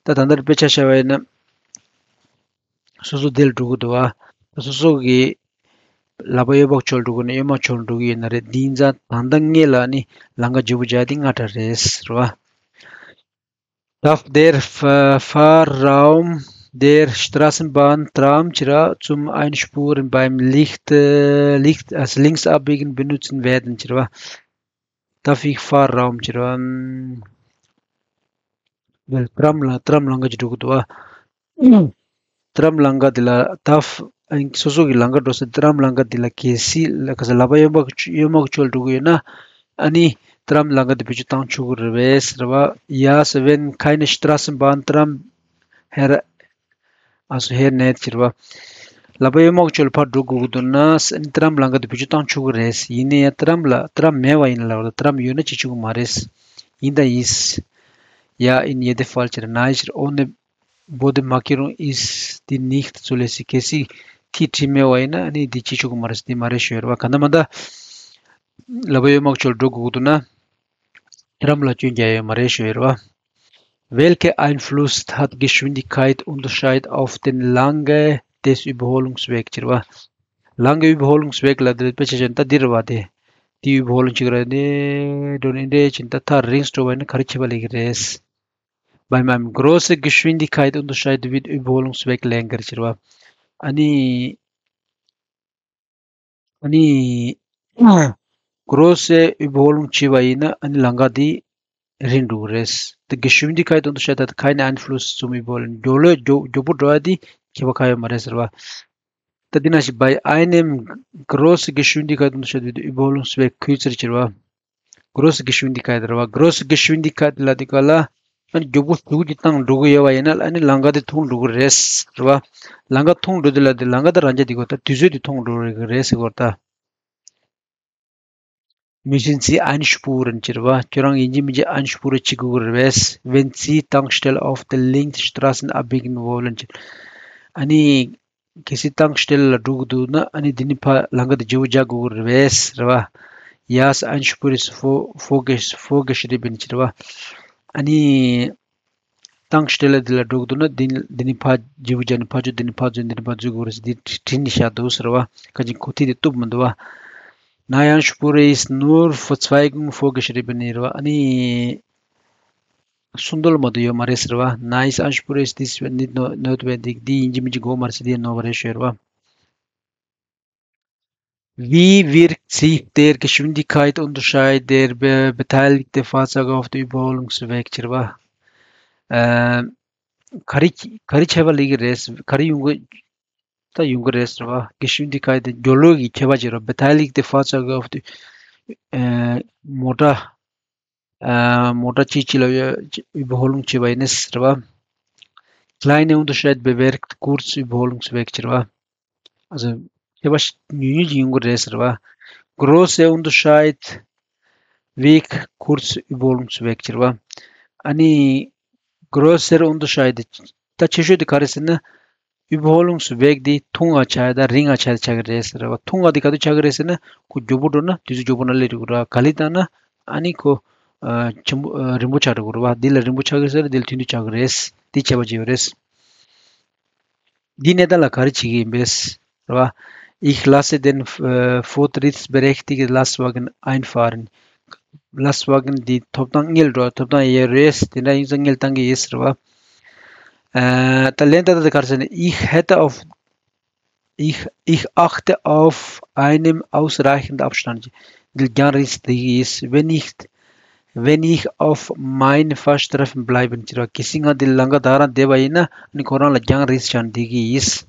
ད་ད་ལྟར་དཔེ་ཆ་བཞག་པ་ཡིན་ན། སོ་སོ་དེ་ལ་འགྲོ་གི་འདུག་བ། སོ་སོ་གི་ལག་པ་གཡོན་པ་ཕྱོགས་འགྲོ་གི་ན་གཡོན་མ་ཕྱོགས་འགྲོ་གི་ཡོད་ན་རེད། དེ་ཡིན་ཙང་ད་ལྟ་ངེད་ལ་ནི་ལམ་ཁ་བརྗེ་པོ་བྱ་དེ་སྔ་དྲགས་རེད་ཟེར་བ། Darf der Fa- Fahrraum der Straßenbahn, Tram ཟེར་བ་zum Einspuren beim Licht, äh, Licht, also links abbiegen benutzen werden ཟེར་བ། Darf ich Fahrraum ཟེར་བ། ཨམ། Tram ལ་Tram ལམ་ཁ་ཅིག་འགྲོ་གི་འདུག་བ། Tram ལམ་ཁ་དེ་ལ་ད་སོ་སོ་གི་ལམ་ཁ་འགྲོ་ས་Tram ལམ་ཁ་དེ་ལ་གལ་སྲིད་ལ་ག་ས་ལག་པ་གཡོན་པ་གཡོན་མ་གི་ཕྱོགས་འགྲོ་གི་ཡོད་ན་ཨ་ནི་Tram ལམ་ཁ་དེ་བེད་སྤྱོད་བཏང་ཆོག་གི་རེད་པས་ཟེར་བ། Ja, wenn keine Straßenbahn, Tram her- also her nicht ཟེར་བ། ལག་པ་གཡོན་མ་གི་ཕྱོགས་ལ་ཕར་འགྲོ་དགོས་ཀྱི་འདུག་ན་ཨ་ནི་Tram ལམ་ཁ་དེ་བེད་སྤྱོད་བཏང་ཆོག་གི་རེད། ཡིན་ན་ཡང་Tram ལ་Tram མེད་པ་ཡིན་ལ་Tram ཡོད་ན་བྱེད་ཆོག་གི་མ་རེད། ཡིན་ད་ཡིན། Ja, in jedem Fall ཟེར་Nein ཟེར་ohne Bodenmarkierung ist die nicht zulässig གལ་སྲིད་ཐིག་བྲིས་མེད་པ་ཡིན་ན་ཨ་ནི་འདི་བྱེད་ཆོག་གི་མ་རེད། འདི་མ་རེད་ཞུ་ཡོད་རེད་བ། གང་ལྟར་མ་ལྟར་ལག་པ་གཡོན་མ་གི་ཕྱོགས་འགྲོ་དགོས་འདུག་ན་Tram ལ་སྐྱོན་རྒྱག་ཡོད་མ་རེད་ཞུ་ཡོད་རེད་བ། Welche Einfluss hat Geschwindigkeitsunterschied auf den Länge des Überholungswegs ཟེར་བ། Lange Überholungsweg ལ་དེ་དཔེ་ཆ་བཞག་ན་ད་འདི་རེད་བ། དེ་དེ་Überholung གཅིག་རེད། འདི་འགྲོ་ནས་འདྲེ་ཕྱིན་ད་ཐག་རིང་སྤྲོ་བ་ཡིན་ན་ག་རེ་ཁྱད་པར་ལས་ཀྱི་རེད། Bei einem großen Geschwindigkeitsunterschied wird Überholungsweg länger ཟེར་བ། ཨ་ནི་ཨ་ནི་große Überholung བྱས་པ་ཡིན་ན་ཨ་ནི་ལམ་ཁ་དེ་རིང་འགྲོ་གི་རེད། Die Geschwindigkeitsunterschied hat keinen Einfluss zum Überholen མགྱོགས་ལོས་མགྱོགས་མགྱོགས་པོ་འགྲོ་ཡ་དེ་ཁྱད་པར་གང་ཡོད་མ་རེད་ཟེར་བ། ད་འདི་ན་ཞིག Bei einem großen Geschwindigkeitsunterschied wird Überholungsweg kürzer ཟེར་བ། Große Geschwindigkeit རེད་བ། Große Geschwindigkeit ལ་དེ་ག་ལ་ཨ་ནི་མགྱོགས་པོ་ཞེ་པོ་ཅིག་བཏང་འགྲོ་གི་ཡོད་པ་ཡིན་ན་ཨ་ནི་ལམ་ཁ་དེ་ཐུང་འགྲོ་གི་རེད་ཟེར་བ། ལམ་ཁ་ཐུང་འགྲོ་དུས་ལ་དེ་ལམ་ཁ་དེ་རང་རྐྱ་དེ་གོ་ད་དུས་ཚོད་དེ་ཐུང་འགྲོ་གི་རེད་ཟེར་གོ་ད། Müssen Sie einspuren ཟེར་བ། ཁྱོད་རང་ཡིན་གཅིག་མིན་གཅིག་einspuren བྱེད་དགོས་ཀྱི་རེད་པས། Wenn Sie Tankstelle auf der linken Straße abbiegen wollen ཟེར། ཨ་ནི་ གལ་སྲིད་Tankstelle ལ་འགྲོ་གི་འདུག་ན་ཨ་ནི་འདི་ནི་ཕ་ལམ་ཁ་དེ་བརྗེ་པོ་རྒྱག་དགོས་ཀྱི་རེད་པས་རེད་བ། Ja, Einspur ist vor- vorgesch- vorgeschrieben ཅེས་རེད་བ། ཨ་ནི། Tankstelle འདི་ལ་འགྲོ་གི་འདུག་ན་འདི་འདི་ནི་ཕར་བརྗེ་པོ་རྒྱག་ནས་ཕར་ཕྱོགས་འདི་ནི་ཕར་འཛུལ་འདི་ནི་ཕར་འཛུལ་དགོས་རེད་ཟེར་འདི་བྲིས་ནས་བཞག་འདུག་ཟེར་བ། ཁ་ཅིག་ཁོ་ཐིག་དེ་གཏུབ་མི་འདུག་བ། Neue Spur ist nur Verzweigung vorgeschrieben ཟེར་བ། ཨ་ནི་སུམ་མདོ་ལ་མ་གཏོགས་ཡོད་མ་རེད་ཟེར་བ། Neue Spur ist dies nicht no- notwendig འདི་ཡིན་གཅིག་མིན་གཅིག་དགོས་མ་རེད་ཟེར་འདི་ནོར་བ་རེད་ཞུ་ཡ་རེད་བ། Wie wirkt sich der Geschwindigkeitsunterschied der be- beteiligten Fahrzeuge auf den Überholungsweg ཟེར་བ། ཨ། ག་རེ་ག་རེ་ཁྱད་པར་སླེབས་ཀྱི་རེད། ག་རེ་ཡོང་གི་ད་ཡོང་གི་རེད་ཟེར་བ། Geschwindigkeit འགྱོ་ལོས་ཀྱི་ཁྱད་པར་ཅིག་རེད། Beteiligte Fahrzeuge auf die ཨ། མོ་ཊ་ཨ། མོ་ཊ་གཅིག་གཅིག་ལ་Überholung བྱས་པ་ཡིན་ན་ཟེར་བ། Kleine Unterschied bewirkt kurze Überholungsweg ཟེར་བ། Also ཁྱད་པར་ཉུང་ཉུང་ཅིག་ཡོང་གི་རེད་ཟེར་བ། Große Unterschied wirkt kurze Überholungsweg ཟེར་བ། ཨ་ནི་größere Unterschied ད་ཆེ་ཤོས་དེ་ག་རེ་ཟེར་ན། Überholungsweg འདི་ཐུང་ང་ཆགས་དང་རིང་ང་ཆགས་ཆགས་ཀྱི་རེད་ཟེར་བ། ཐུང་ང་འདི་ག་དུས་ཆགས་ཀྱི་རེད་ཟེར་ན། ཁོ་མགྱོགས་པོ་འགྲོ་ན་དུས་ཚོད་མགྱོགས་པོ་ནང་སླེབས་འགྲོ་གི་རེད། ག་ལེ་བཏང་ན་ཨ་ནི་ཁོ་ཨ། ཆེན་པོ་ཨ། རིང་པོ་ཆགས་འགྲོ་གི་རེད་བ། འདི་ལ་རིང་པོ་ཆགས་ཀྱི་ཟེར་འདི་ལ་ཐུང་དུ་ཆགས་ཀྱི་རེད། འདི་ཁྱད་པར་ཅིག་ཡོད་རེད། འདི་གནས་སྟངས་ལ་ག་རེ་བྱེད་ཀྱི་ཡིན་པས་རེད་བ། Ich lasse den äh, vortrittsberechtigten Lastwagen einfahren. Lastwagen འདི་ཐོབ་ཐང་དངུལ་འགྲོ་ཐོབ་ཐང་ཡོད་རེད། དེ་འདྲ་ཡིན་ཙང་དངུལ་བཏང་གི་ཡོད་ཟེར་བ། ཨ། ད་ལན་ད་ད་ག་རེ་ཟེར་ན། Ich hätte auf ich, ich achte auf einen ausreichenden Abstand. འདི་རྒྱང་རིང་བསྡད་ཀྱི་ཡིན། Wenn ich, wenn ich auf meinem Fahrstreifen bleiben ཟེར་བ། གལ་སྲིད་ང་འདི་ལམ་ཁ་ད་རང་བསྡད་པ་ཡིན་ན་ཨ་ནི་ཁོ་རང་ལ་རྒྱང་རིང་བཞག་བསྡད་ཀྱི་ཡིན།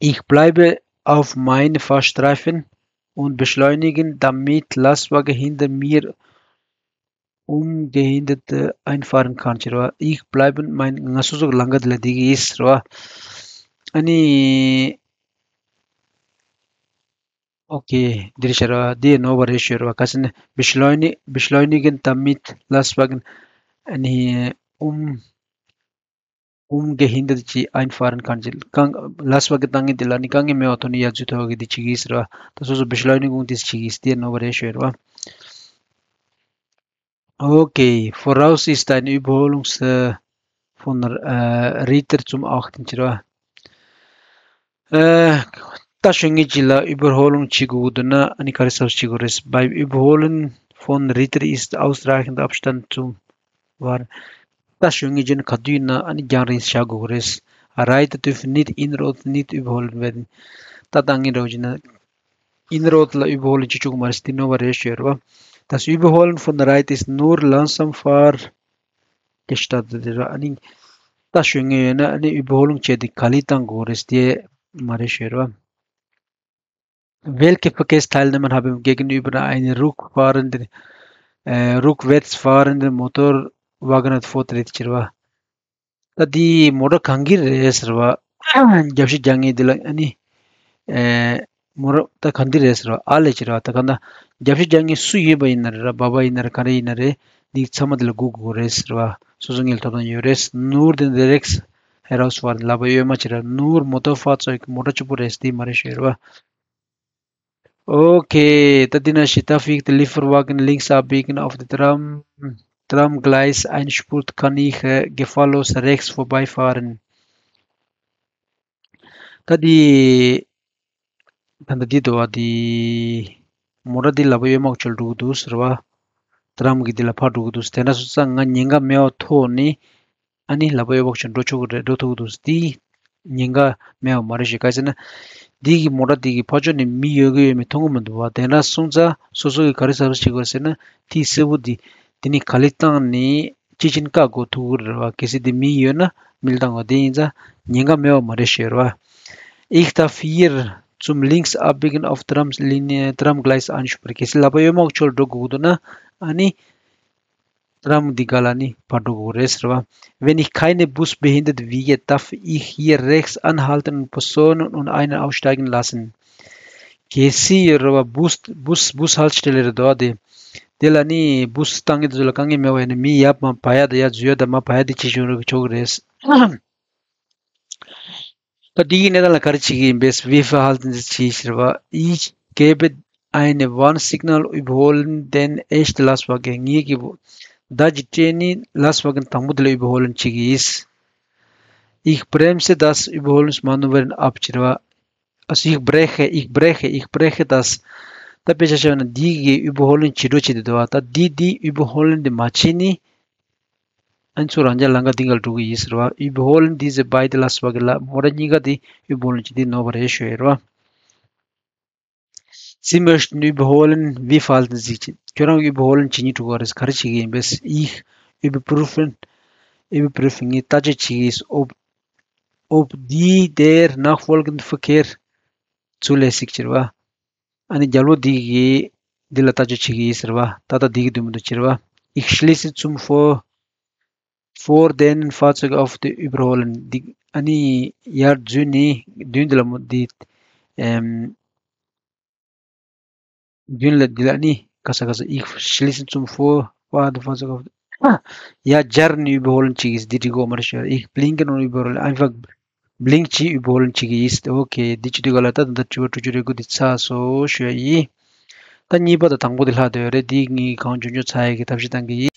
Ich bleibe auf meinem Fahrstreifen und beschleunige, damit Lastwagen hinter mir ungehindert einfahren kann ཟེར་བ། Ich bleibe mein ང་སོ་སོ་གི་ལམ་ཁ་དེ་ལ་བསྡད་ཀྱི་ཡིན་ཟེར་བ། ཨ་ནི། Okay འདི་རེད་ཟེར་བ། འདི་ནོར་བ་རེད་ཟེར་བ། ག་ཟེར་ན། Beschleuni- beschleunigen, damit Lastwagen ཨ་ནི། um ungehindert einfahren kann ཟེར། རྐང་Lastwagen བཏང་མཁན་དེ་ལ་ནི་དཀའ་ངལ་མེད་པའི་ཐོག་ནས་ཡར་འཛུལ་ཐུབ་པ་གི་འདི་བྱེད་ཀྱི་ཡིན་ཟེར་བ། ད་སོ་སོ་Beschleunigung འདི་བྱེད་ཀྱི་ཡིན། འདི་ནོར་བ་རེད་ཟེར་བ། Okay, voraus ist ein Überholungs äh, von äh, Ritter zum achten ཟེར་བ། ཨ། རྟ་ཞོན་མཁན་ཅིག་ལ་Überholung བྱེད་དགོས་ཀྱི་འདུག་ན་ཨ་ནི་ག་རེ་ཟེར་བྱེད་དགོས་རེད། Beim Überholen von Ritter ist ausreichend Abstand zum Wagen. རྟ་ཞོན་མཁན་ཅིག་ནི་ག་དུས་ཡིན་ན་ཨ་ནི་རྒྱང་རིང་བཞག་དགོས་ཀྱི་རེད། Reiter dürfen nicht innerorts nicht überholt werden. རྟ་བཏང་མཁན་འདྲ་བོ་ཅིག་ན་innerorts ལ་Überholung བྱེད་ཆོག་གི་མ་རེད། འདི་ནོར་བ་རེད་ཞུ་ཡ་རེད་བ། Das Überholen von Reiter ist nur langsam Fahr gestattet ཟེར་བ། ཨ་ནི་རྟ་ཞོན་མཁན་ཡོད་ན་ཨ་ནི་Überholung བྱས་ཏེ་ག་ལེ་བཏང་དགོས་རེད། དེ་མ་རེད་ཞུ་ཡ་རེད་བ། Welche Verkehrsteilnehmer haben gegenüber einem rückfahrenden, äh, rückwärts fahrenden Motorwagen Vortritt ཟེར་བ། ད་འདི་མོ་ཊ་གང་གི་རེད་ཟེར་བ། རྒྱབ་བཤིག་རྒྱག་མཁན་འདི་ལ་ཨ་ནི། ཨེ། མོ་ཊ་ད་གང་འདི་རེད་ཟེར་བ། ཨ་ལས་ཟེར་བ། ད་གང་ད་རྒྱབ་བཤིག་རྒྱག་མཁན་སུ་ཡོད་པ་ཡིན་ན་རེད། ར་བ་བ་ཡིན་ན་རེད། ག་རེ་ཡིན་ན་རེད། འདི་ཚང་མ་འདི་ལ་སྒུག་དགོས་རེད་ཟེར་བ། སོ་སོ་ངེས་ལ་ཐོབ་ཐང་ཡོད་རེད། Nur den Rex herausfahren ལབ་པ་ཡོད་མ་ཅི་ར། Nur Motorfahrzeug མོ་ཊ་གཅིག་པོ་རེད། འདི་མ་རེད་ཞུ་ཡ་རེད་བ། Okay, da die Stadt Lieferwagen links abbiegen auf die Tram, Tramgleis einspurt, kann ich äh, gefahrlos rechts vorbeifahren. ད་འདི་ད་ལྟ་འདི་འདུག་བ། འདི་མོ་ཊ་འདི་ལབ་པ་ཡོད་མ་ཆོལ་འགྲོ་གི་འདུག་ཟེར་བ། Tram གི་འདི་ལ་ཕར་འགྲོ་གི་འདུག་དེ་འདྲ་སོང་ཙང་ང་ཉེན་ཁ་མེད་པའི་ཐོག་ནས་ཨ་ནི་ལབ་པ་ཡོད་པ་ཆོལ་འགྲོ་ཆོག་གི་རེད། འགྲོ་ཐུབ་ཀྱི་འདུག་འདི་ཉེན་ཁ་མེད་པ་མ་རེད་ཞེས། ག་ཟེར་ན། འདི་གི་མོ་ཊ་འདི་གི་ཕར་ཕྱོགས་ནས་མི་ཡོད་གི་ཡོད་མེད་མཐོང་གི་མི་འདུག་བ། དེ་འདྲ་སོང་ཙང་སོ་སོ་གི་ག་རེ་གཟབ་གཟབ་བྱེད་དགོས་ཟེར་ན། ཐིག་སེར་པོ་འདི་འདི་ནི་ག་ལེ་བཏང་ནས་ཅི་ཕྱིན་བཀག་འགོག་ཐུབ་ཀྱི་རེད་བ། གལ་སྲིད་འདི་མི་ཡོད་ན་མི་ལ་བཏང་དགོས། དེ་ཡིན་ཙང་ཉེན་ཁ་མེད་པ་མ་རེད་ཞུ་ཡ་རེད་བ། Ich darf hier zum links abbiegen auf Tramlinie, Tramgleis einsperren གལ་སྲིད་ལབ་པ་ཡོད་མ་ཆོལ་འགྲོ་དགོས་ཀྱི་འདུག་ན་ཨ་ནི། Tram འདི་ག་ལ་ནི་ཕར་འགྲོ་དགོས་རེད་ཟེར་བ། Wenn ich keine Bus behindert werde, darf ich hier rechts anhalten und Personen und einen aussteigen lassen. གལ་སྲིད་ཡོད་རེད་བ། Bus Bus Bushaltestelle རེད་དོ་དེ། དེ་ལ་ནི་Bus བཏང་གི་དེ་ཚོ་ལ་དཀའ་ངལ་མེད་པ་ཡིན་ན་མི་ཡར་མར་བ་ཡ་དང་ཡར་འཛུལ་ཡ་དང་མར་བ་ཡ་དེ་ཅི་བྱུང་རེད་ཆོག་གི་རེད། ད་འདི་གི་གནས་སྟངས་ལ་ག་རེ་བྱེད་ཀྱི་ཡིན་པས། Wie verhalten Sie sich ཟེར་བ། Ich gebe eine Warnsignal überholen den echte Lastwagen. ངེད་ཀྱིས་བརྡ་ཅིག་སྤྲད་ནས་Lastwagen དང་པོ་དེ་ལ་überholen བྱེད་ཀྱི་ཡིན། Ich bremse das Überholungsmanöver ab ཟེར་བ། Also ich breche, ich breche, ich breche das. ད་དཔེ་ཆ་བཞག་ན་འདི་གི་überholen བྱེད་འགྲོ་བྱེད་དེ་འདུག་བ། ད་འདི་འདི་überholen འདི་མ་བྱེད་ནི། ཨ་ནི་ཚུར་རང་རྒྱལ་ལམ་ཁ་འདི་གར་འགྲོ་གི་ཡིན་ཟེར་བ། Überholen diese beiden Lastwagen ལ་མོ་ཊ་གཉིས་ཀ་འདི་überholen བྱེད་འདི་ནོར་བ་རེད་ཞུ་ཡ་རེད་བ། Sie möchten überholen, wie verhalten Sie sich? ཁྱོད་རང་überholen བྱེད་སྙིང་བྲོ་ག་རེད། ག་རེ་བྱེད་ཀྱི་ཡིན་པས། Ich überprüfen, überprüfen ངས་ལྟ་དཔྱད་བྱེད་ཀྱི་ཡིན། Ob, ob die der nachfolgende Verkehr zulässig ཟེར་བ། ཨ་ནི་རྒྱལ་པོ་འདི་གིས་འདི་ལ་ལྟ་དཔྱད་བྱེད་ཀྱི་ཡིན་ཟེར་བ། ད་ལྟ་འདི་གི་འདུག་མི་འདུག་ཟེར་བ། Ich schließe zum vor, vor denen Fahrzeuge auf die überholen འདི་ཨ་ནི་ཡར་འཛུལ་ནས་མདུན་འདི་ལ་མོ་འདི་ཨེམ་མདུན་ལ་འདི་ལ་ནི་ག་ས་ག་ས། Ich schließe zum vor, vor den Fahrzeuge auf ཡར་སྦྱར་ནས་überholen བྱེད་ཀྱི་ཡིན། འདི་འགྲིག་གོ་མ་རེད་ཞུ་ཡ། Ich blinke und überhole, einfach blink བྱེད་überholen བྱེད་ཀྱི་ཡིན། Okay འདི་བྱེད་དུས་ག་ལ་ད་ད་ལྟ་དྲི་བ་དྲུག་ཅུ་རེ་དགུ་འདི་ཚར་སོང་ཞུ་ཡ་ཡིན། ད་གཉིས་པ་དང་དང་པོ་འདི་ལྷག་བསྡད་ཡོད་རེད། འདི་ངས་གང་བྱུང་བྱུང་ཚར་ཡ་གི་ཐབས་ཤེས་བཏང་གི་ཡིན།